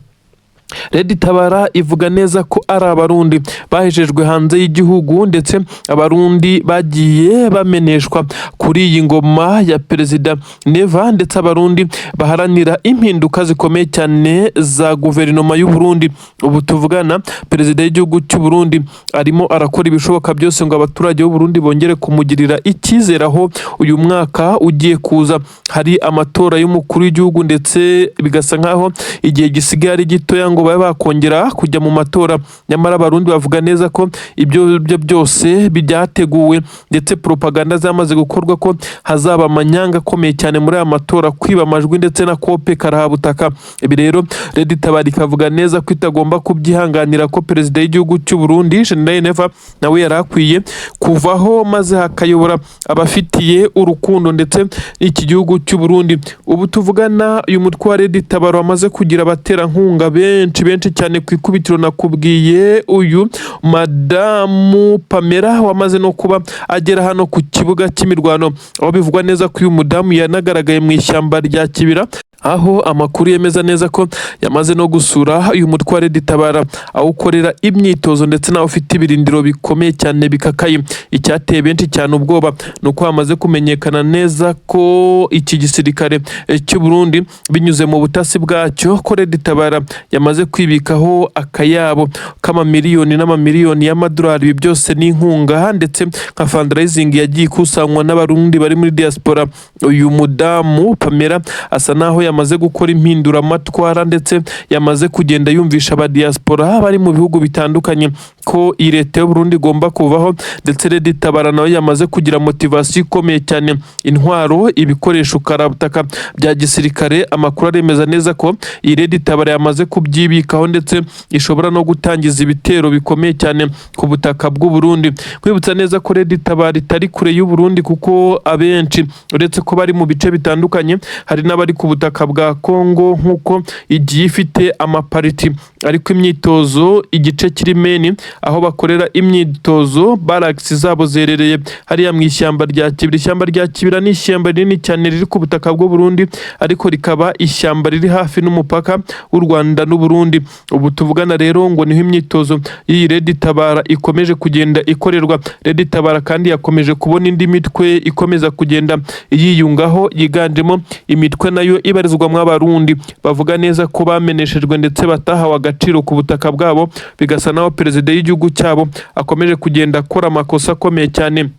Red Tabara ivuga neza ko ari Abarundi bahejejwe hanze y'igihugu, ndetse Abarundi bagiye bameneshwa kuri iyi ngoma ya Perezida Neva, ndetse Abarundi baharanira impinduka zikomeye cyane za guverinoma y'u Burundi. Ubu tuvugana, perezida w'igihugu cy'u Burundi arimo arakora ibishoboka byose ngo abaturage b'u Burundi bongere kumugirira icyizere, aho uyu mwaka ugiye kuza hari amatora y'umukuru w'igihugu, ndetse bigasa nkaho igihe gisigaye ari gitoya ngo babe bakongera kujya mu matora. Nyamara Abarundi bavuga neza ko ibyo byo byose byateguwe, ndetse propaganda zamaze gukorwa ko hazaba amanyanga akomeye cyane muri aya matora, kwiba amajwi ndetse na kope karahabutaka. Ibi rero Red Tabara ikavuga neza ko itagomba kubyihanganira, ko perezida w'igihugu cy'u Burundi General Neva nawe yari akwiye kuvaho, maze hakayobora abafitiye urukundo ndetse n'iki gihugu cy'u Burundi. Ubu tuvugana, uyu mutwe wa Red Tabara wamaze kugira abaterankunga benshi benshi cyane. Ku ikubitiro nakubwiye uyu madamu Pamela wamaze no kuba agera hano ku kibuga cy'imirwano, aho bivugwa neza ko uyu mudamu yanagaragaye mu ishyamba rya Kibira, aho amakuru yemeza neza ko yamaze no gusura uyu mutwe wa Red Tabara aho ukorera imyitozo, ndetse nawe ufite ibirindiro bikomeye cyane bikakaye. Icyateye benshi cyane ubwoba ni uko hamaze kumenyekana neza ko iki gisirikare cy'u Burundi, binyuze mu butasi bwacyo, ko Red Tabara yamaze kwibikaho akayabo k'amamiliyoni n'amamiliyoni y'amadolari. Ibi byose ni inkunga ndetse nka fundraising yagiye ikusanywa n'Abarundi bari muri diaspora. Uyu mudamu Pamela asa naho yamaze gukora impinduramatwara, ndetse yamaze kugenda yumvisha aba diaspora bari mu bihugu bitandukanye ko iyi leta y'u Burundi igomba kuvaho. Ndetse Red Tabara nawe yamaze kugira motivation ikomeye cyane, intwaro, ibikoresho karabutaka bya gisirikare. Amakuru aremeza neza ko iyi Red Tabara yamaze kubyibikaho, ndetse ishobora no gutangiza ibitero bikomeye cyane ku butaka bw'u Burundi. Kwibutsa neza ko Red Tabara itari kure y'u Burundi, kuko abenshi uretse ko bari mu bice bitandukanye, hari n'abari ku butaka bwa Kongo, nk'uko igiye ifite amapariti. Ariko imyitozo, igice kiri main aho bakorera imyitozo, barracks zabo zerereye hariya mu ishyamba rya Kibira. Ishyamba rya Kibira ni ishyamba rinini cyane riri ku butaka bw'u Burundi, ariko rikaba ishyamba riri hafi n'umupaka w'u Rwanda n'u Burundi. Ubu tuvugana rero ngo niho imyitozo y'iyi Red Tabara ikomeje kugenda ikorerwa. Red Tabara kandi yakomeje kubona indi mitwe ikomeza kugenda yiyungaho, yiganjemo imitwe nayo ibarizwamo Abarundi bavuga neza ko bameneshejwe ndetse batahawe agaciro ku butaka bwabo, bigasa naho perezida w'igihugu cyabo akomeje kugenda akora amakosa akomeye cyane.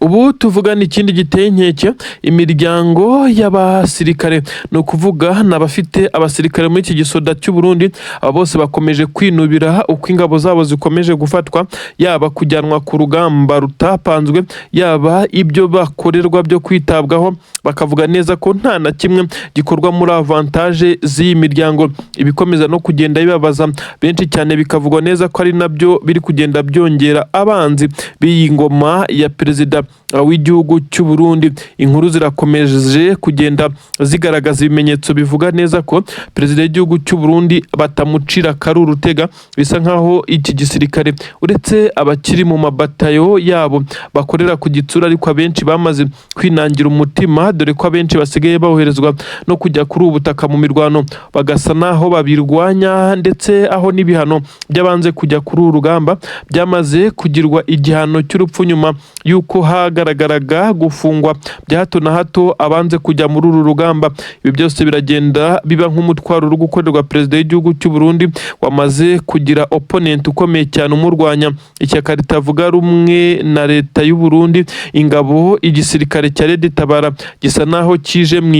Ubu tuvugana, ikindi giteye inkeke, imiryango y'abasirikare, ni ukuvuga ni abafite abasirikare muri iki gisoda cy'u Burundi, aba bose bakomeje kwinubira uko ingabo zabo zikomeje gufatwa, yaba kujyanwa ku rugamba rutapanzwe, yaba ibyo bakorerwa byo kwitabwaho, bakavuga neza ko nta na kimwe gikorwa muri avantage z'iyi miryango. Ibikomeza no kugenda bibabaza benshi cyane, bikavugwa neza ko ari nabyo biri kugenda byongera abanzi b'iyi ngoma ya perezida w'igihugu cy'u Burundi. Inkuru zirakomeje kugenda zigaragaza ibimenyetso bivuga neza ko perezida w'igihugu cy'u Burundi batamucira akari urutega. Bisa nkaho iki gisirikare, uretse abakiri mu mabatayo yabo bakorera ku gitsura, ariko abenshi bamaze kwinangira umutima, dore ko abenshi basigaye boherezwa no kujya kuri ubu butaka mu mirwano, bagasa naho babirwanya, ndetse aho n'ibihano by'abanze kujya kuri uru rugamba byamaze kugirwa igihano cy'urupfu, nyuma y'uko habaye Hagaragaraga gufungwa bya hato na hato abanze kujya muri uru rugamba. Ibi byose biragenda biba nk'umutwaro uri gukorerwa perezida w'igihugu cy'u Burundi, wamaze kugira opponent ukomeye cyane umurwanya, ishyaka ritavuga rumwe na leta y'u Burundi. Ingabo, igisirikare cya Red Tabara gisa naho kije mu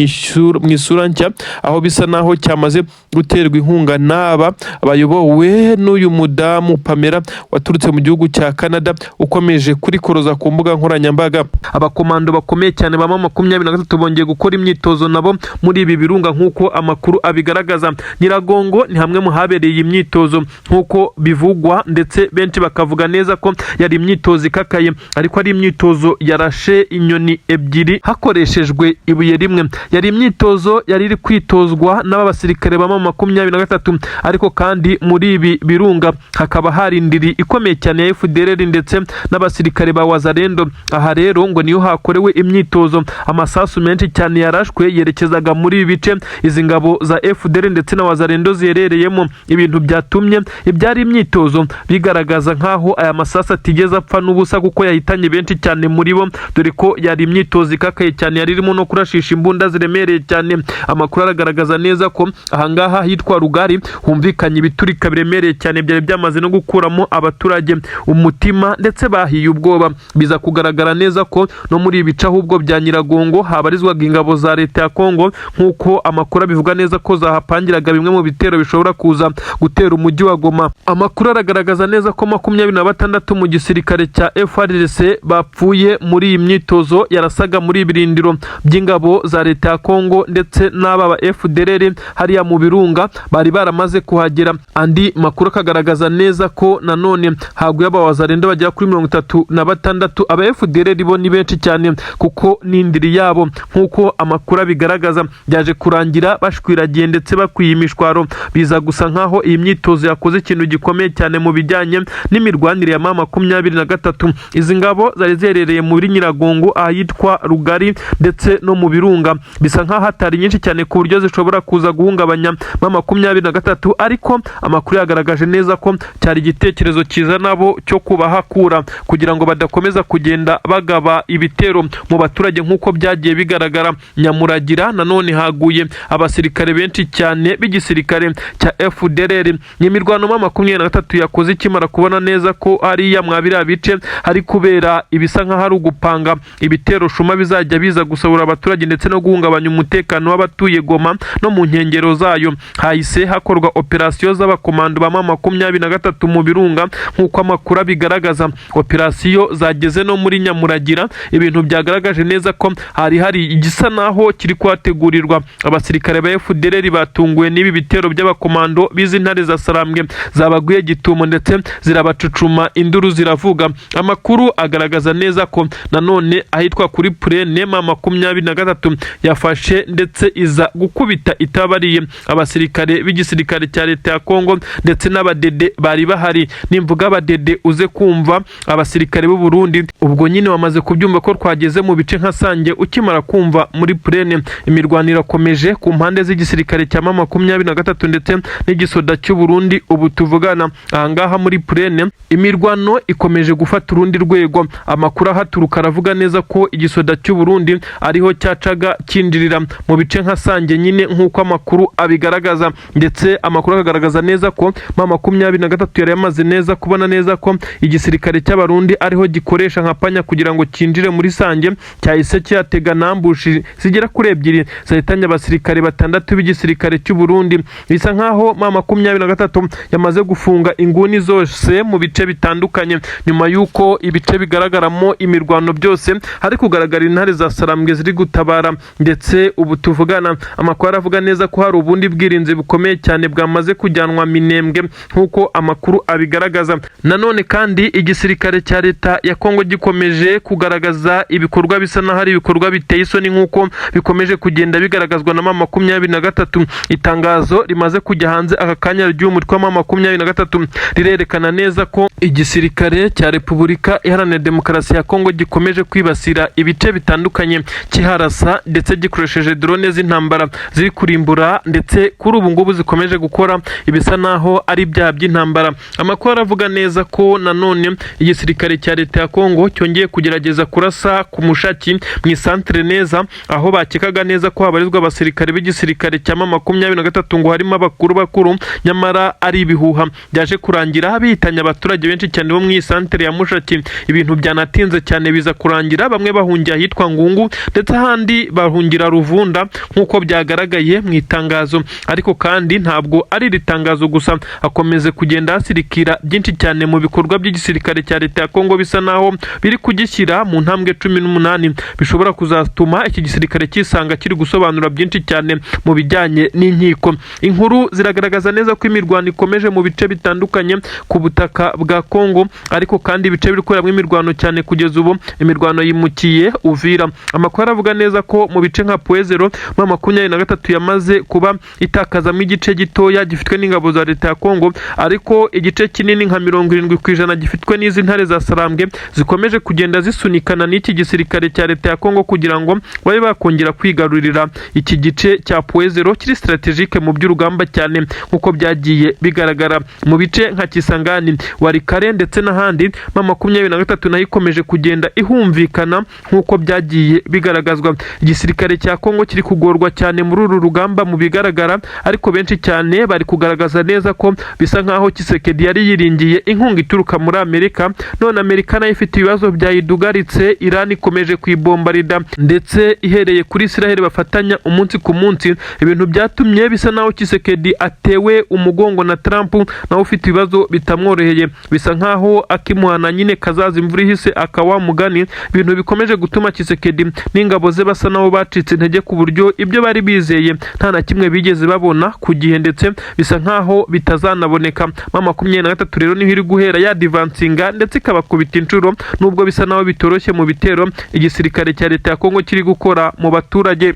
isura nshya, aho bisa naho cyamaze guterwa inkunga n'aba bayobowe n'uyu mudamu Pamela waturutse mu gihugu cya Canada, ukomeje kurikoroza ku mbuga nkoranyambaga. Abakomando bakomeye cyane ba M23 bongeye gukora imyitozo nabo muri ibi birunga, nk'uko amakuru abigaragaza. Nyiragongo ni hamwe mu habereye iyi myitozo nk'uko bivugwa, ndetse benshi bakavuga neza ko yari imyitozo ikakaye, ariko ari imyitozo yarashe inyoni ebyiri hakoreshejwe ibuye rimwe. Yari imyitozo yari iri kwitozwa n'aba basirikare ba M23, ariko kandi muri ibi birunga hakaba hari indiri ikomeye cyane ya FDLR ndetse n'abasirikare ba Wazalendo. Aha rero ngo niyo hakorewe imyitozo. Amasasu menshi cyane yarashwe yerekezaga muri ibi bice izi ngabo za FDLR ndetse na Wazalendo ziherereyemo, ibintu byatumye ibyari imyitozo bigaragaza nk'aho aya masasu atigeze apfa n'ubusa, kuko yahitanye benshi cyane muri bo, dore ko yari imyitozo ikakaye cyane, yari irimo no kurashisha imbunda ziremereye cyane. Amakuru aragaragaza neza ko ahangaha hitwa Rugari humvikanye ibiturika biremereye cyane, byari byamaze no gukuramo abaturage umutima ndetse bahiye ubwoba. Biza kugaragara neza ko no muri ibi bice ahubwo bya Nyiragongo habarizwaga ingabo za leta ya Kongo, nk'uko amakuru abivuga neza ko zahapangiraga bimwe mu bitero bishobora kuza gutera umujyi wa Goma. Amakuru aragaragaza neza ko 26 mu gisirikare cya FARDC bapfuye muri iyi myitozo yarasaga muri ibirindiro by'ingabo za leta ya Kongo ndetse n'aba ba FDLR hariya mu birunga bari baramaze kuhagera. Andi makuru akagaragaza neza ko nanone haguye abawazalendo bagera kuri 36. Aba FDLR bo ni benshi cyane kuko n'indiri yabo, nk'uko amakuru abigaragaza, byaje kurangira bashwiragiye ndetse bakwiye imishwaro. Biza gusa nkaho iyi myitozo yakoze ikintu gikomeye cyane mu bijyanye n'imirwanire ya M23. Izi ngabo zari ziherereye muri Nyiragongo ahitwa Rugari ndetse no mu birunga, bisa nkaho hatari nyinshi cyane ku buryo zishobora kuza guhungabanya M23, ariko amakuru yagaragaje neza ko cyari igitekerezo cyiza nabo cyo kubahakura kugira ngo badakomeza kugenda bagaba ibitero mu baturage nk'uko byagiye bigaragara. Nyamuragira nanone haguye abasirikare benshi cyane b'igisirikare cya FDLR. Ni imirwano M23 yakoze ikimara kubona neza ko hariya mwa biriya bice hari kubera ibisa nk'aho ari ugupanga ibitero shuma bizajya biza gusahura abaturage ndetse no guhungabanya umutekano w'abatuye Goma no mu nkengero zayo. Hahise hakorwa operasiyo z'abakomando ba M23 mu birunga, nk'uko amakuru abigaragaza. Operasiyo zageze no muri Nyamuragira, ibintu byagaragaje neza ko hari hari igisa naho kiri kuhategurirwa. Abasirikare ba FDLR batunguwe n'ibi bitero by'abakomando b'izi ntare za Sarambwe zabaguye gitumo ndetse zirabacucuma, induru ziravuga. Amakuru agaragaza neza ko nanone ahitwa kuri Purene M23 yafashe ndetse iza gukubita itabariye abasirikare b'igisirikare cya leta ya Kongo ndetse n'abadede bari bahari. Nimvuga abadede uze kumva abasirikare b'u Burundi, ubwo nyine wamaze kubyumva ko twageze mu bice nka Sange. Ukimara kumva muri Purene, imirwano irakomeje ku mpande z'igisirikare cya M23 ndetse n'igisoda cy'u Burundi. Ubu tuvugana ahangaha muri Purene imirwano ikomeje gufata urundi rwego. Amakuru ahaturuka aravuga neza ko igisoda cy'u Burundi ariho cyacaga cyinjirira mu bice nka Sange nyine, nk'uko amakuru abigaragaza, ndetse amakuru akagaragaza neza ko M23 yari yamaze neza kubona neza ko igisirikare cy'Abarundi ariho gikoresha nka panya kugira ngo cyinjire muri Sange. Cyahise kihatega nambushi zigera kuri ebyiri zahitanye abasirikare batandatu b'igisirikare cy'u Burundi. Bisa nkaho M23 yamaze gufunga inguni zose mu bice bitandukanye, nyuma y'uko ibice bigaragaramo imirwano byose hari kugaragara intare za Sarambwe ziri gutabara. Ndetse ubu tuvugana amakuru aravuga neza ko hari ubundi bwirinzi bukomeye cyane bwamaze kujyanwa Minembwe, nk'uko amakuru abigaragaza. Nanone kandi igisirikare cya leta ya Kongo gikomeje kugaragaza ibikorwa bisa n'aho ari ibikorwa biteye isoni, nk'uko bikomeje kugenda bigaragazwa na M23. Itangazo rimaze kujya hanze aka kanya ry'uyu mutwe wa M23 rirerekana neza ko igisirikare cya Repubulika Iharanira Demokarasi ya Kongo gikomeje kwibasira ibice bitandukanye, kiharasa ndetse gikoresheje drone z'intambara ziri kurimbura, ndetse kuri ubu ngubu zikomeje gukora ibisa naho ari ibyaha by'intambara. Amakuru aravuga neza ko nanone igisirikare cya leta ya Kongo cyongeye yongeye kugerageza kurasa ku Mushaki mu isantere neza, aho bakekaga neza ko habarizwa abasirikare b'igisirikare cya M23, ngo harimo abakuru bakuru, nyamara ari ibihuha. Byaje kurangira bihitanye abaturage benshi cyane bo mu isantere ya Mushaki. Ibintu byanatinze cyane, biza kurangira bamwe bahungiye ahitwa Ngungu, ndetse ahandi bahungira Ruvunda, nk'uko byagaragaye mu itangazo. Ariko kandi ntabwo ari iri tangazo gusa, akomeze kugenda hasirikira byinshi cyane mu bikorwa by'igisirikare cya leta ya Kongo, bisa naho biri kugishyira mu ntambwe 18 bishobora kuzatuma iki gisirikare kisanga kiri gusobanura byinshi cyane mu bijyanye n'inkiko. Inkuru ziragaragaza neza ko imirwano ikomeje mu bice bitandukanye ku butaka bwa Kongo, ariko kandi ibice biri kuberamo imirwano cyane kugeza ubu, imirwano yimukiye Uvira. Amakuru aravuga neza ko mu bice nka Point Zéro, M23 yamaze kuba itakazamo igice gitoya gifitwe n'ingabo za leta ya Kongo, ariko igice kinini nka 70% gifitwe n'izi ntare za Sarambwe zikomeje kugenda zisunikana n'iki gisirikare cya leta ya Kongo kugira ngo babe bakongera kwigarurira iki gice cya Point Zéro kiri stratégique mu by'urugamba cyane, nk'uko byagiye bigaragara mu bice nka Kisangani, Walikale ndetse n'ahandi. M23 nayo ikomeje kugenda ihumvikana nk'uko byagiye bigaragazwa. Igisirikare cya Kongo kiri kugorwa cyane muri uru rugamba mu bigaragara, ariko benshi cyane bari kugaragaza neza ko bisa nkaho Tshisekedi yari yiringiye inkunga ituruka muri Amerika, none Amerika nayo ifite ibibazo byayidugaritse. Iran ikomeje kuyibombarida, ndetse ihereye kuri Israel bafatanya umunsi ku munsi. Ibintu byatumye bisa naho Tshisekedi atewe umugongo na Trump, nawe ufite ibibazo bitamworoheye. Bisa nkaho akimuhana nyine kazaza imvura ihise akawa mugani. Ibintu bikomeje gutuma Tshisekedi n'ingabo ze basa naho bacitse intege, ku buryo ibyo bari bizeye nta na kimwe bigeze babona ku gihe, ndetse bisa nkaho bitazanaboneka. M23 rero niho iri guhera yadivansinga ndetse ikabakubita inshuro, nubwo bisa naho bitoroshye mu bitero igisirikare cya leta ya Kongo kiri gukora mu baturage.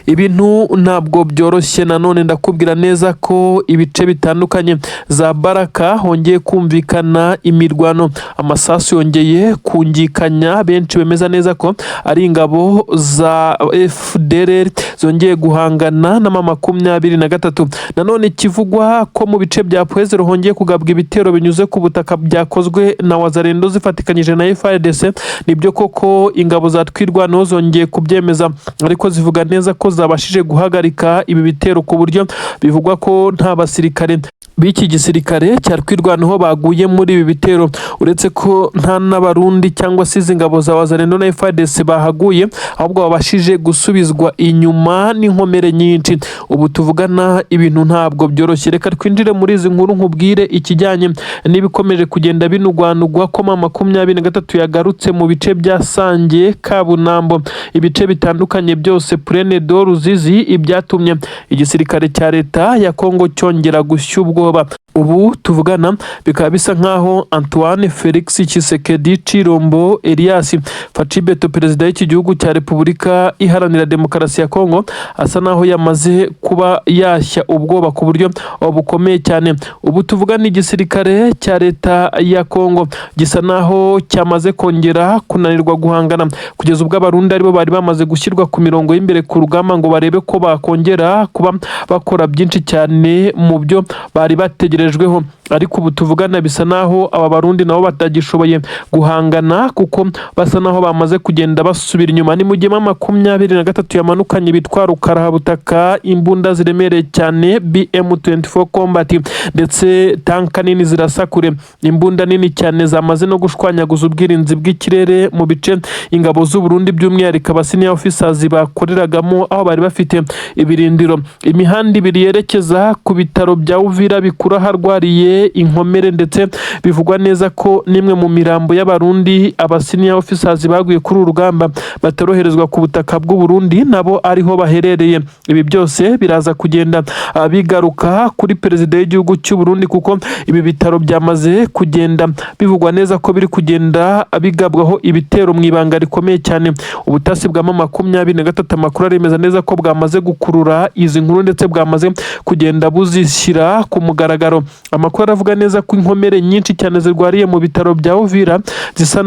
Ibintu ntabwo byoroshye. Nanone ndakubwira neza ko ibice bitandukanye za Baraka hongeye kumvikana imirwano, amasasu yongeye kungikanya. Benshi bemeza neza ko ari ingabo za FDLR zongeye guhangana na M23. Nanone kivugwa ko mu bice bya Point Zéro hongeye kugabwa ibitero binyuze ku butaka byakozwe na Wazalendo zifatikanyije na FARDC. Nibyo koko, ingabo za Twirwaneho zongeye kubyemeza, ariko zivuga neza ko zabashije guhagarika ibi bitero, ku buryo bivugwa ko nta basirikare b'iki gisirikare cya Twirwaneho baguye muri ibi bitero, uretse ko nta n'Abarundi cyangwa se izi ngabo za Wazalendo na FARDC bahaguye, ahubwo babashije gusubizwa inyuma n'inkomere nyinshi. Ubu tuvugana ibintu ntabwo byoroshye. Reka twinjire muri izi nkuru, nkubwire ikijyanye n'ibikomeje kugenda binugwanugwa ko M23 yagarutse mu bice bya Sange, Kabunambo, ibice bitandukanye byose, Plaine de Ruzizi, ibyatumye igisirikare cya leta ya Kongo cyongera gushya ubwoba. Ubu tuvugana bikaba bisa nkaho Antoine Felix Tshisekedi Tshilombo Elias Fatshi Béton, perezida w'iki gihugu cya Repubulika Iharanira Demokarasi ya Kongo, asa naho yamaze kuba yashya ubwoba ku buryo bukomeye cyane. Ubu tuvugana igisirikare cya leta ya Kongo gisa naho cyamaze kongera kunanirwa guhangana, kugeza ubwo Abarundi aribo bari bamaze gushyirwa ku mirongo y'imbere ku rugamba ngo barebe ko bakongera kuba bakora byinshi cyane mu byo bari bategerejweho. Ariko ubu tuvugana bisa naho aba Barundi nabo batagishoboye guhangana, kuko basa naho bamaze kugenda basubira inyuma. Ni mu gihe M23 yamanukanye bitwara rukarahabutaka, imbunda ziremereye cyane BM24 Combat, ndetse tanka nini zirasa kure, imbunda nini cyane zamaze no gushwanyaguza ubwirinzi bw'ikirere mu bice ingabo z'u Burundi, by'umwihariko aba senior officers, bakoreragamo, aho bari bafite ibirindiro. Imihanda ibiri yerekeza ku bitaro bya Uvira bikura aharwariye inkomere, ndetse bivugwa neza ko n'imwe mu mirambo y'Abarundi, aba senior officers baguye kuri uru rugamba, batoroherezwa ku butaka bw'u Burundi, nabo ariho baherereye. Ibi byose biraza kugenda bigaruka kuri perezida w'igihugu cy'u Burundi, kuko ibi bitaro byamaze kugenda bivugwa neza ko biri kugenda bigabwaho ibitero mu ibanga rikomeye cyane. Ubutasi bwa M23, amakuru aremeza neza ko bwamaze gukurura izi nkuru, ndetse bwamaze kugenda buzishyira ku mugaragaro. Kongo. Amakuru aravuga neza ko inkomere nyinshi cyane zirwariye mu bitaro bya Uvira zisa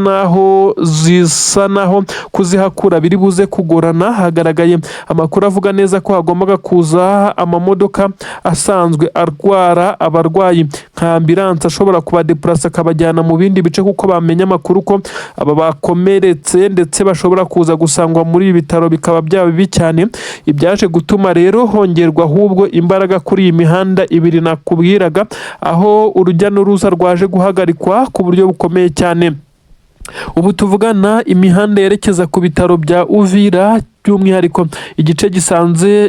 naho kuzihakura biri buze kugorana. Hagaragaye amakuru avuga neza ko hagombaga kuza amamodoka asanzwe arwara abarwayi nka ambulance, ashobora kubadepurasa akabajyana mu bindi bice, kuko bamenya amakuru ko aba bakomeretse ndetse bashobora kuza gusangwa muri ibi bitaro bikaba byaba bibi cyane. Ibyaje gutuma rero hongerwa ahubwo imbaraga kuri iyi mihanda ibiri nakubwiraga, aho urujya n'uruza rwaje guhagarikwa ku buryo bukomeye cyane. Ubu tuvugana, imihanda yerekeza ku bitaro bya Uvira, by'umwihariko igice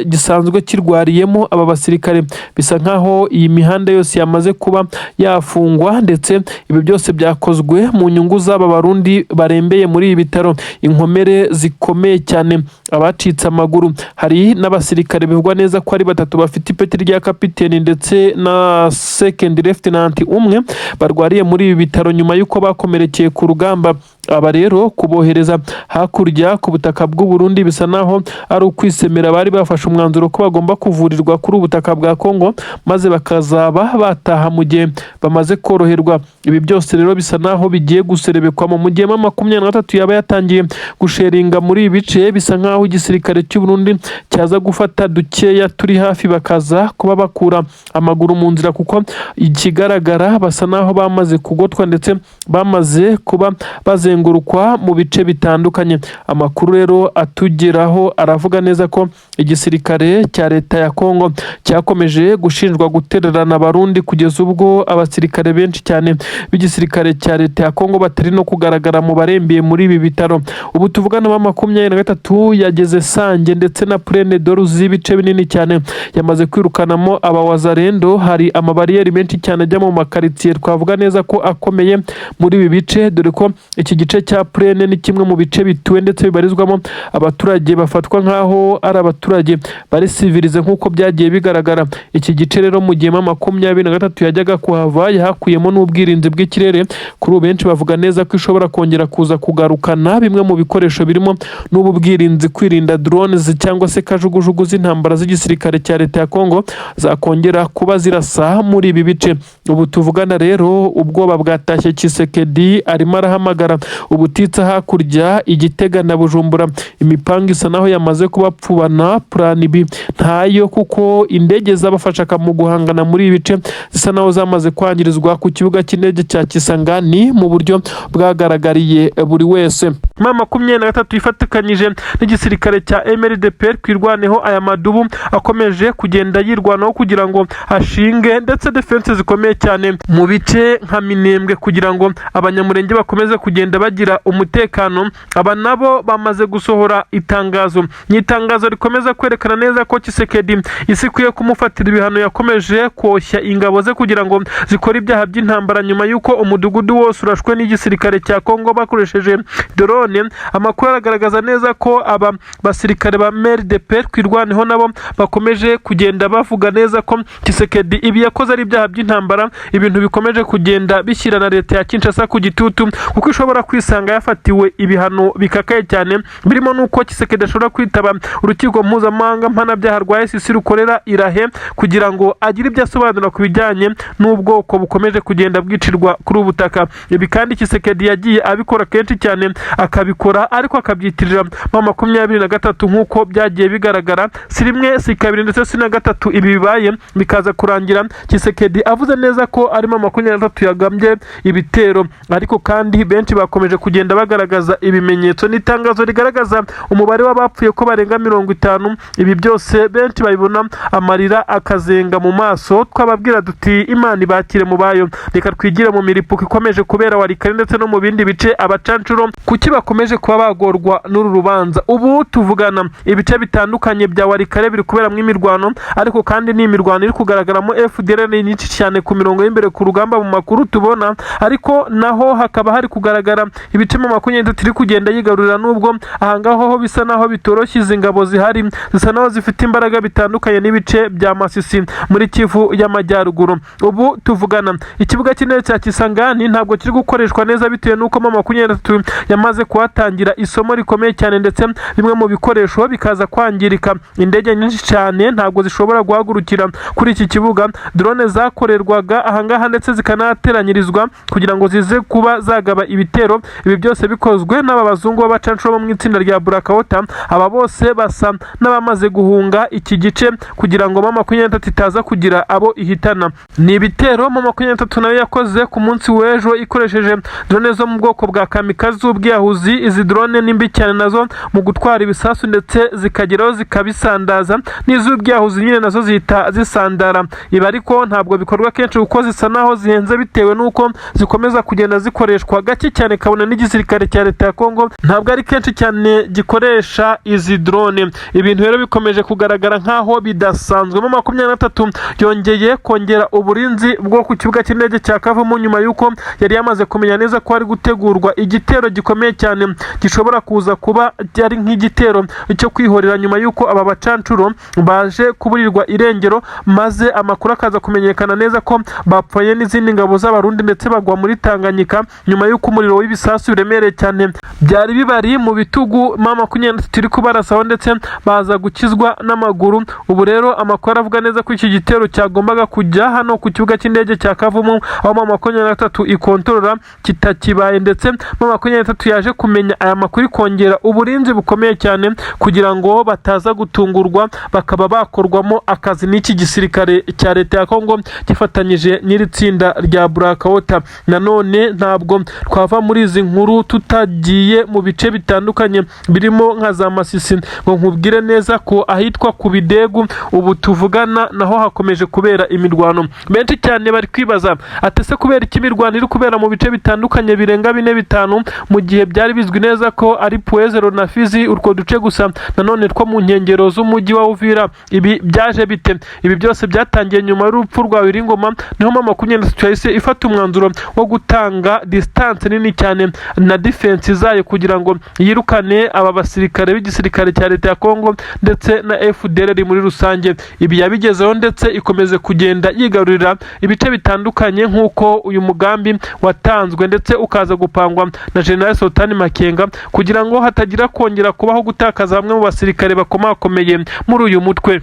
gisanzwe kirwariyemo aba basirikare, bisa nkaho iyi mihanda yose yamaze kuba yafungwa, ndetse ibi byose byakozwe mu nyungu z'aba Barundi barembeye muri ibi bitaro, inkomere zikomeye cyane, abacitse amaguru. Hari n'abasirikare bivugwa neza ko ari batatu bafite ipeti rya kapiteni ndetse na second lieutenant umwe barwariye muri ibi bitaro nyuma y'uko bakomerekeye ku rugamba. Aba rero kubohereza hakurya ku butaka bw'u Burundi bisa naho ari ukwisemera. Bari bafashe umwanzuro ko bagomba kuvurirwa kuri ubutaka bwa Kongo, maze bakazaba bataha mu gihe bamaze koroherwa. Ibi byose rero bisa naho bigiye guserebekwa mu gihe M23 yaba yatangiye gusheringa muri ibi bice. Bisa nkaho igisirikare cy'u Burundi cyaza gufata dukeya turi hafi, bakaza kuba bakura amaguru mu nzira, kuko ikigaragara basa naho bamaze kugotwa ndetse bamaze kuba bazengurukwa mu bice bitandukanye. Amakuru rero atugeraho aravuga neza ko igisirikare cya leta ya Kongo cyakomeje gushinjwa gutererana Abarundi, kugeza ubwo abasirikare benshi cyane b'igisirikare cya leta ya Kongo batari no kugaragara mu barembeye muri ibi bitaro. Ubu tuvugana, M23 yageze Sange ndetse na Plaine de Ruzizi, ibice binini cyane yamaze kwirukanamo abawazarendo. Hari amabariyeri menshi cyane ajya mu makaritsiye twavuga neza ko akomeye muri ibi bice, dore ko iki gice cya Plaine ni kimwe mu bice bituwe ndetse bibarizwamo abaturage bafatwa nk'aho ari abaturage bari civilisé nk'uko byagiye bigaragara. Iki gice rero, mu gihe M23 yajyaga kuhava, yahakuyemo n'ubwirinzi bw'ikirere. Kuri ubu benshi bavuga neza ko ishobora kongera kuza kugarukana bimwe mu bikoresho birimo n'ubu bwirinzi, kwirinda drones cyangwa se kajugujugu z'intambara z'igisirikare cya leta ya Kongo zakongera kuba zirasa muri ibi bice. Ubu tuvugana rero, ubwoba bwatashye. Tshisekedi arimo arahamagara ubutitsa hakurya i Gitega na Bujumbura. Imipanga isa naho yamaze kubapfubana, plan B ntayo, kuko indege zabafashaga mu guhangana muri ibi bice zisa naho zamaze kwangirizwa ku kibuga cy'indege cya Kisangani mu buryo bwagaragariye buri wese. M23 ifatikanyije n'igisirikare cya MRDP Twirwaneho, aya madubu akomeje kugenda yirwanaho kugira ngo ashinge ndetse defense zikomeye cyane mu bice nka Minembwe, kugira ngo Abanyamurenge bakomeze kugenda bagira umutekano. Aba nabo bamaze gusohora itangazo. Ni itangazo rikomeza kwerekana neza ko Tshisekedi isi ikwiye kumufatira ibihano. Yakomeje koshya ingabo ze kugira ngo zikore ibyaha by'intambara nyuma y'uko umudugudu wose urashwe n'igisirikare cya Kongo bakoresheje drone. Amakuru aragaragaza neza ko aba basirikare ba MRDP Twirwaneho nabo bakomeje kugenda bavuga neza ko Tshisekedi ibi yakoze ari ibyaha by'intambara, ibintu bikomeje kugenda bishyira na leta ya Kinshasa ku gitutu, kuko ishobora kwisanga yafatiwe ibihano bikakaye cyane, birimo n'uko Tshisekedi ashobora kwitaba urukiko mpuzamahanga mpanabyaha rwa ICC rukorera i La Haye, kugira ngo agire ibyo asobanura ku bijyanye n'ubwoko bukomeje kugenda bwicirwa kuri ubu butaka. Ibi kandi Tshisekedi yagiye abikora kenshi cyane, akabikora ariko akabyitirira M23, nk'uko byagiye bigaragara. Si rimwe, si kabiri, ndetse si na gatatu ibi bibaye, bikaza kurangira Tshisekedi avuze neza ko arimo M23 yagambye ibitero. Ariko kandi benshi bakomeje kugenda bagaragaza ibimenyetso n'itangazo rigaragaza umubare w'abapfuye ko barenga 50. Ibi byose benshi babibona amarira akazenga mu maso. Twababwira duti: "Imana ibakire mu bayo." Reka twigire mu miripuko ikomeje kubera Walikale ndetse no mu bindi bice. Abacancuro kuki bakomeje kuba bagorwa n'uru rubanza? Ubu tuvugana, ibice bitandukanye bya Walikale biri kuberamo imirwano, ariko kandi ni imirwano iri kugaragaramo FDLR nyinshi cyane ku mirongo y'imbere ku rugamba mu makuru tubona, ariko naho hakaba hari kugaragara Ibice 23 iri kugenda yigarurira, nubwo ahangaho ho bisa naho bitoroshye. Izi ngabo zihari zisa naho zifite imbaraga bitandukanye n'ibice bya Masisi muri Kivu y'Amajyaruguru. Ubu tuvugana, ikibuga cy'indege cya Kisangani ntabwo kiri gukoreshwa neza, bitewe n'uko M23 yamaze kuhatangira isomo rikomeye cyane, ndetse bimwe mu bikoresho bikaza kwangirika. Indege nyinshi cyane ntabwo zishobora guhagurukira kuri iki kibuga. Drone zakorerwaga ahangaha ndetse zikanateranyirizwa kugira ngo zize kuba zagaba ibitero, ibi byose bikozwe n'aba bazungu b'abacanshuro bo mu itsinda rya Blackwater. Aba bose basa n'abamaze guhunga iki gice kugira ngo M23 itaza kugira abo ihitana. Ni ibitero M23 nayo yakoze ku munsi w'ejo ikoresheje drone zo mu bwoko bwa kamikaze z'ubwiyahuzi. Izi drone ni mbi cyane nazo mu gutwara ibisasu, ndetse zikageraho zikabisandaza, n'iz'ubwiyahuzi nyine nazo zihita zisandara. Ibi ariko ntabwo bikorwa kenshi kuko zisa naho zihenze, bitewe n'uko zikomeza kugenda zikoreshwa gake cyane, kabona n'igisirikare cya leta ya Kongo ntabwo ari kenshi cyane gikoresha izi drone. Ibintu rero bikomeje kugaragara nk'aho bidasanzwe. M23 yongeye kongera uburinzi bwo ku kibuga cy'indege cya Kavumu, nyuma y'uko yari yamaze kumenya neza ko hari gutegurwa igitero gikomeye cyane gishobora kuza kuba ari nk'igitero cyo kwihorera, nyuma y'uko aba bacancuro baje kuburirwa irengero, maze amakuru akaza kumenyekana neza ko bapfuye n'izindi ngabo z'Abarundi, ndetse bagwa muri Tanganyika nyuma y'uko umuriro w'ibisasu biremereye cyane byari bibari mu bitugu M23 iri kubarasaho, ndetse baza gukizwa n'amaguru. Ubu rero amakuru aravuga neza ko iki gitero cyagombaga kujya hano ku kibuga cy'indege cya Kavumu, aho M23 ikontorora, kitakibaye, ndetse M23 yaje kumenya aya makuru, ikongera uburinzi bukomeye cyane kugira ngo bataza gutungurwa bakaba bakorwamo akazi n'iki gisirikare cya leta ya Kongo gifatanyije n'iri tsinda rya Blackwater. Nanone ntabwo twava muri izi nkuru tutagiye mu bice bitandukanye birimo nka za Masisi, ngo nkubwire neza ko ahitwa ku Bidegu ubu tuvugana naho hakomeje kubera imirwano. Benshi cyane bari kwibaza ati: "Ese kubera iki imirwano iri kubera mu bice bitandukanye birenga bine, bitanu, mu gihe byari bizwi neza ko ari Point Zéro na Fizi, utwo duce gusa nanone two mu nkengero z'umujyi wa Uvira? Ibi byaje bite?" Ibi byose byatangiye nyuma y'urupfu rwa Wiringoma. Niho M23 yahise ifata umwanzuro wo gutanga distance nini cyane na defense zayo kugira ngo yirukane aba basirikare b'igisirikare cya leta ya Kongo ndetse na FDLR muri rusange. Ibi yabigezeho, ndetse ikomeze kugenda yigarurira ibice bitandukanye nk'uko uyu mugambi watanzwe ndetse ukaza gupangwa na General Sultani Makenga, kugira ngo hatagira kongera kubaho gutakaza bamwe mu basirikare bakomakomeye muri uyu mutwe.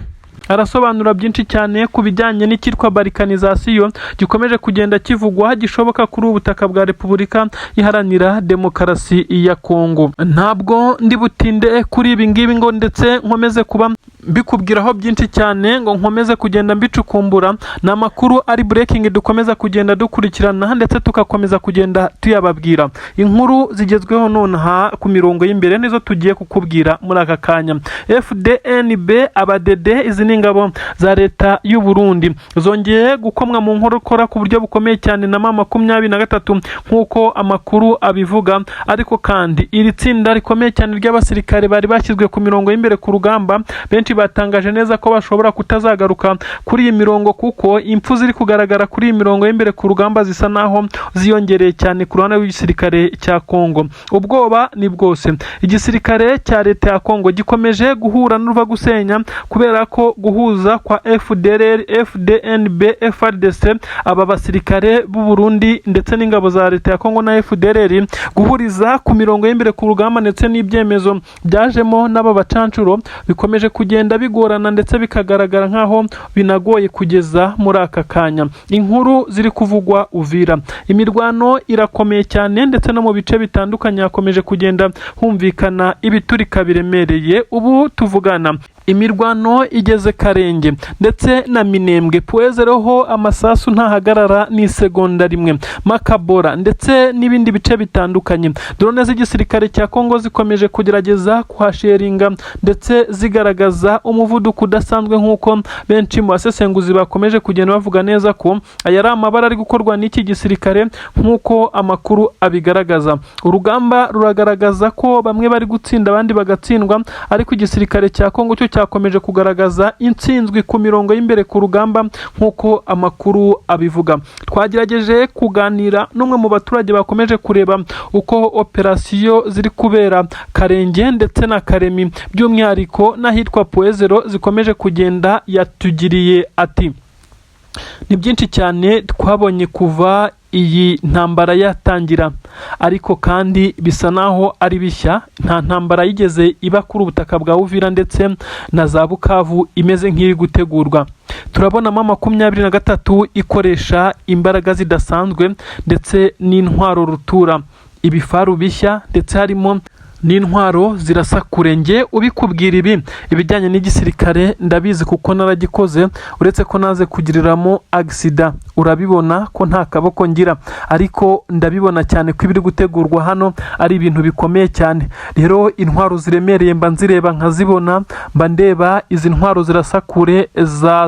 Arasobanura byinshi cyane ku bijyanye n'icyitwa balkanisation gikomeje kugenda kivugwa, gishoboka kuri ubu butaka bwa Repubulika Iharanira Demokarasi ya Kongo. Ntabwo ndi butinde kuri ibi ngibi ngo ndetse nkomeze kuba mbikubwiraho byinshi cyane, ngo nkomeze kugenda mbicukumbura. Ni amakuru ari breaking dukomeza kugenda dukurikirana, ndetse tugakomeza kugenda tuyababwira. Inkuru zigezweho nonaha ku mirongo y'imbere nizo tugiye kukubwira muri aka kanya. FDNB, abadede, izi ni ingabo za leta y'u Burundi, zongeye gukomwa mu nkokora ku buryo bukomeye cyane na M23 nk'uko amakuru abivuga. Ariko kandi iri tsinda rikomeye cyane ry'abasirikare bari bashyizwe ku mirongo y'imbere ku rugamba, benshi batangaje neza ko bashobora kutazagaruka kuri iyi mirongo, kuko impfu ziri kugaragara kuri iyi mirongo y'imbere ku rugamba zisa naho ziyongereye cyane ku ruhande rw'igisirikare cya Kongo. Ubwoba ni bwose. Igisirikare cya leta ya Kongo gikomeje guhura n'uruva gusenya, kubera ko guhuza kwa FDLR, FDNB, FARDC, aba basirikare b'u Burundi ndetse n'ingabo za leta ya Kongo na FDLR, guhuriza ku mirongo y'imbere ku rugamba, ndetse n'ibyemezo byajemo n'aba bacancuro, bikomeje kugenda bigorana, ndetse bikagaragara nk'aho binagoye kugeza muri aka kanya. Inkuru ziri kuvugwa Uvira, imirwano irakomeye cyane, ndetse no mu bice bitandukanye hakomeje kugenda humvikana ibiturika biremereye. Ubu tuvugana imirwano igeze Karenge ndetse na Minembwe Point Zéro ho, amasasu ntahagarara n'isegonda rimwe. Makabora ndetse n'ibindi bice bitandukanye, drone z'igisirikare cya Kongo zikomeje kugerageza kuhasheringa, ndetse zigaragaza umuvuduko udasanzwe, nk'uko benshi mu basesenguzi bakomeje kugenda bavuga neza ko aya ari amabara ari gukorwa n'iki gisirikare. Nk'uko amakuru abigaragaza, urugamba ruragaragaza ko bamwe bari gutsinda, abandi bagatsindwa, ariko igisirikare cya Kongo cyo cyakomeje kugaragaza intsinzwi ku mirongo y'imbere ku rugamba nk'uko amakuru abivuga. Twagerageje kuganira n'umwe mu baturage bakomeje kureba uko operasiyo ziri kubera Karenge ndetse na Karemi, by'umwihariko n'ahitwa Puezero zikomeje kugenda. Yatugiriye ati: "Ni byinshi cyane twabonye kuva iyi ntambara yatangira, ariko kandi bisa naho ari bishya. Nta ntambara yigeze iba kuri ubutaka bwa Uvira ndetse na za Bukavu imeze nk'iri gutegurwa. Turabonamo 23 ikoresha imbaraga zidasanzwe ndetse n'intwaro rutura, ibifaru bishya, ndetse harimo n'intwaro zirasa kure. Nge ubikubwira ibi, ibijyanye n'igisirikare ndabizi kuko naragikoze, uretse ko naze kugiriramo accident, urabibona ko nta kaboko ngira, ariko ndabibona cyane ko ibiri gutegurwa hano ari ibintu bikomeye cyane. Rero intwaro ziremereye mba nzireba nkazibona, mba ndeba izi ntwaro zirasa kure za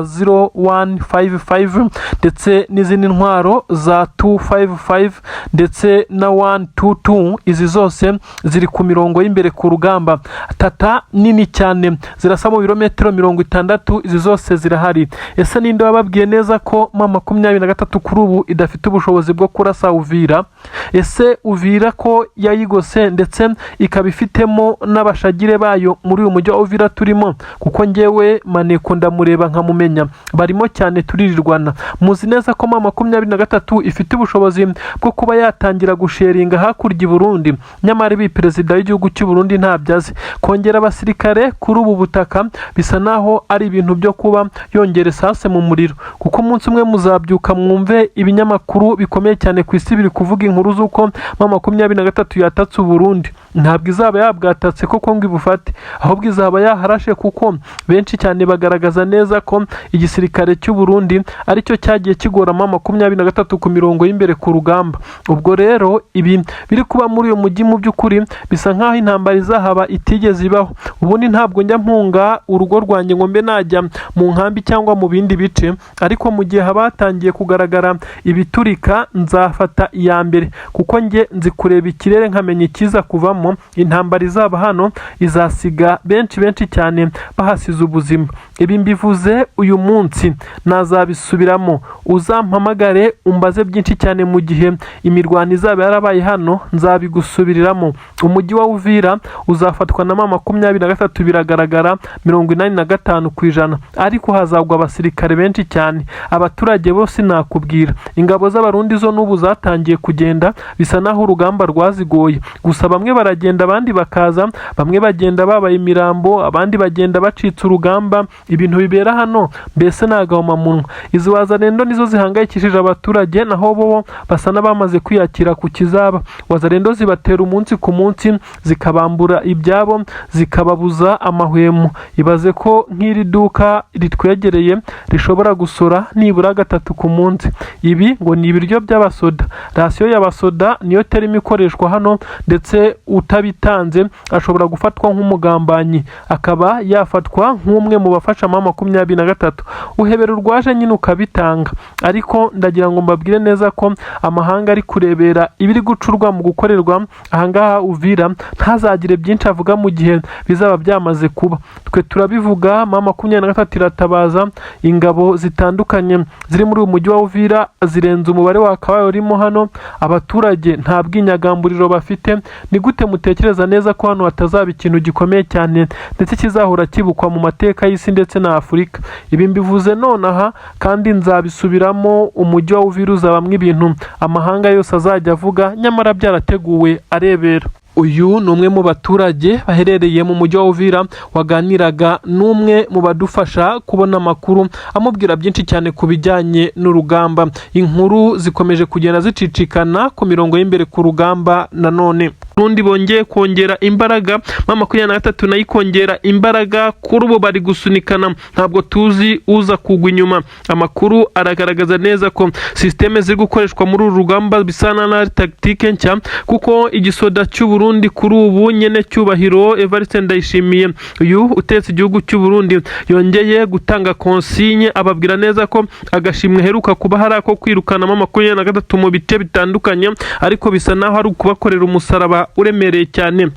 0155 ndetse n'izindi ntwaro za 255 ndetse na 122. Izi zose ziri ku mirongo y'imbere ku rugamba, tata nini cyane zirasa mu birometero 60, izi zose zirahari. Ese ninde wababwiye neza ko M23 kuri ubu idafite ubushobozi bwo kurasa Uvira? Ese Uvira ko yayigose ndetse ikaba ifitemo n'abashagire bayo muri uyu mujyi wa Uvira turimo? Kuko ngewe maneko ndamureba nkamumenya, barimo cyane turirirwana. Muzi neza ko M23 ifite ubushobozi bwo kuba yatangira gusheringa hakurya i Burundi? Nyamara ibi perezida w'igihugu cy'u Burundi ntabyo azi. Kongera abasirikare kuri ubu butaka bisa naho ari ibintu byo kuba yongera esase mu muriro, kuko umunsi umwe muzabyuka mwumve ibinyamakuru bikomeye cyane ku isi biri kuvuga inkuru z'uko M23 yatatse Uburundi. Ntabwo izaba yabwatatse koko ngo ibufate, ahubwo izaba yaharashe, kuko benshi cyane bagaragaza neza ko igisirikare cy'u Burundi aricyo cyagiye kigora M23 ku mirongo y'imbere ku rugamba. Ubwo rero ibi biri kuba muri uyu mujyi mu by'ukuri bisa nk'aho intambara izahaba itigeze ibaho. Ubundi ntabwo njya mpunga urugo rwanjye ngo mbe najya mu nkambi cyangwa mu bindi bice, ariko mu gihe haba hatangiye kugaragara ibiturika nzafata iya mbere, kuko njye nzi kureba ikirere nkamenya ikiza kuvamo. Intambara izaba hano izasiga benshi benshi cyane bahasize ubuzima. Ibi mbivuze uyu munsi, nazabisubiramo. Uzampamagare umbaze byinshi cyane mu gihe imirwano izaba yarabaye hano, nzabigusubiriramo. Umujyi wa Uvira uzafatwa na M23, biragaragara 85%, ariko hazagwa abasirikare benshi cyane. Abaturage bose nakubwira, ingabo z'Abarundi zo n'ubu zatangiye kugenda, bisa naho urugamba rwazigoye. Gusa bamwe baragenda, abandi bakaza, bamwe bagenda babaye imirambo, abandi bagenda bacitse urugamba. Ibintu bibera hano mbese ni agahomamunwa. Izi Wazalendo nizo zihangayikishije abaturage, naho bo basa n'abamaze kwiyakira ku kizaba. Wazalendo zibatera umunsi ku munsi, zikabambura ibyabo, zikababuza amahwemo. Ibaze ko nk'iri duka ritwegereye rishobora gusora nibura gatatu ku munsi. Ibi ngo ni ibiryo by'abasoda, ration y'abasoda niyo terme ikoreshwa hano, ndetse utabitanze ashobora gufatwa nk'umugambanyi, akaba yafatwa nk'umwe mu bafasha M23. Uhebera urwaje nyine ukabitanga. Ariko ndagira ngo mbabwire neza ko amahanga ari kurebera ibiri gucurwa mu gukorerwa ahangaha Uvira, ntazagire byinshi avuga mu gihe bizaba byamaze kuba. Twe turabivuga, M23 iratabaza. Ingabo zitandukanye ziri muri uyu mujyi wa Uvira zirenze umubare wakabaye urimo hano. Abaturage nta bwinyagamburiro bafite. Ni gute mutekereza neza ko hano hatazaba ikintu gikomeye cyane ndetse kizahora kibukwa mu mateka y'isi ndetse na Afurika? Ibi mbivuze nonaha kandi nzabisubiramo. Umujyi wa Uvira uzabamwo ibintu amahanga yose azajya avuga, nyamara byarateguwe arebera. Uyu ni umwe mu baturage baherereye mu mujyi wa Uvira waganiraga n'umwe mu badufasha kubona amakuru, amubwira byinshi cyane ku bijyanye n'urugamba. Inkuru zikomeje kugenda zicicikana ku mirongo y'imbere ku rugamba. Nanone n'undi bongeye kongera imbaraga, M23 nayo ikongera imbaraga. Kuri ubu bari gusunikana, ntabwo tuzi uza kugwa inyuma. Amakuru aragaragaza neza ko système ziri gukoreshwa muri uru rugamba bisa na tactique nshya, kuko igisoda cy'u Burundi kuri ubu nyene cyubahiro Evariste Ndayishimiye, uyu utetse igihugu cy'u Burundi, yongeye gutanga consigne, ababwira neza ko agashimwe heruka kuba hari ako kwirukana M23 mu bice bitandukanye, ariko bisa naho ari ukubakorera umusaraba uremereye cyane.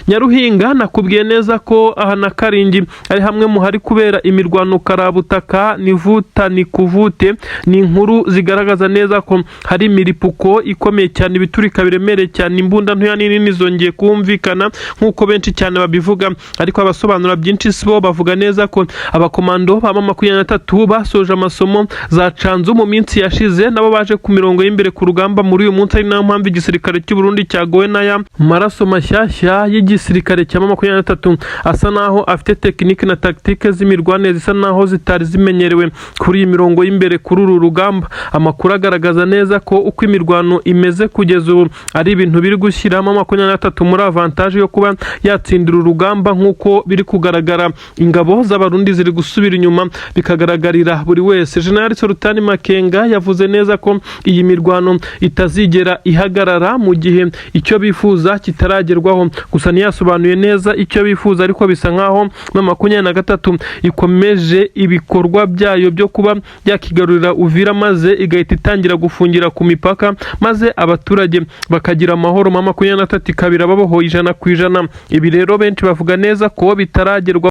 Nyaruhinga nakubwiye neza ko aha na Karingi ari hamwe mu hari kubera imirwano karabutaka, nivuta ni kuvute. Ni inkuru zigaragaza neza ko hari imiripuko ikomeye cyane, ibiturika biremereye cyane, imbunda ntoya n'inini zongeye kumvikana nk'uko benshi cyane babivuga. Ariko abasobanura byinshi si bo, bavuga neza ko abakomando ba M23 basoje amasomo za Canzu mu minsi yashize, nabo baje ku mirongo y'imbere ku rugamba muri uyu munsi, ari nayo mpamvu igisirikare cy'u Burundi cyagowe n'aya maraso mashyashya y'igisirikare cya M23, asa naho afite technique na tactique z'imirwanire zisa naho zitari zimenyerewe kuri iyi mirongo y'imbere kuri uru rugamba. Amakuru agaragaza neza ko uko imirwano imeze kugeza ubu ari ibintu biri gushyiramo 23 muri avantage yo kuba yatsindira urugamba. Nk'uko biri kugaragara, ingabo z'Abarundi ziri gusubira inyuma bikagaragarira buri wese. General Sultani Makenga yavuze neza ko iyi mirwano itazigera ihagarara mu gihe icyo bifuza kitaragerwaho. Gusa ntiyasobanuye neza icyo bifuza, ariko bisa nkaho na 23 ikomeje ibikorwa byayo byo kuba yakigarurira Uvira, maze igahita itangira gufungira ku mipaka, maze abaturage bakagira amahoro. Ma 23 ikabira babohoye 100%. Ibi rero benshi bavuga neza ko bitaragerwaho.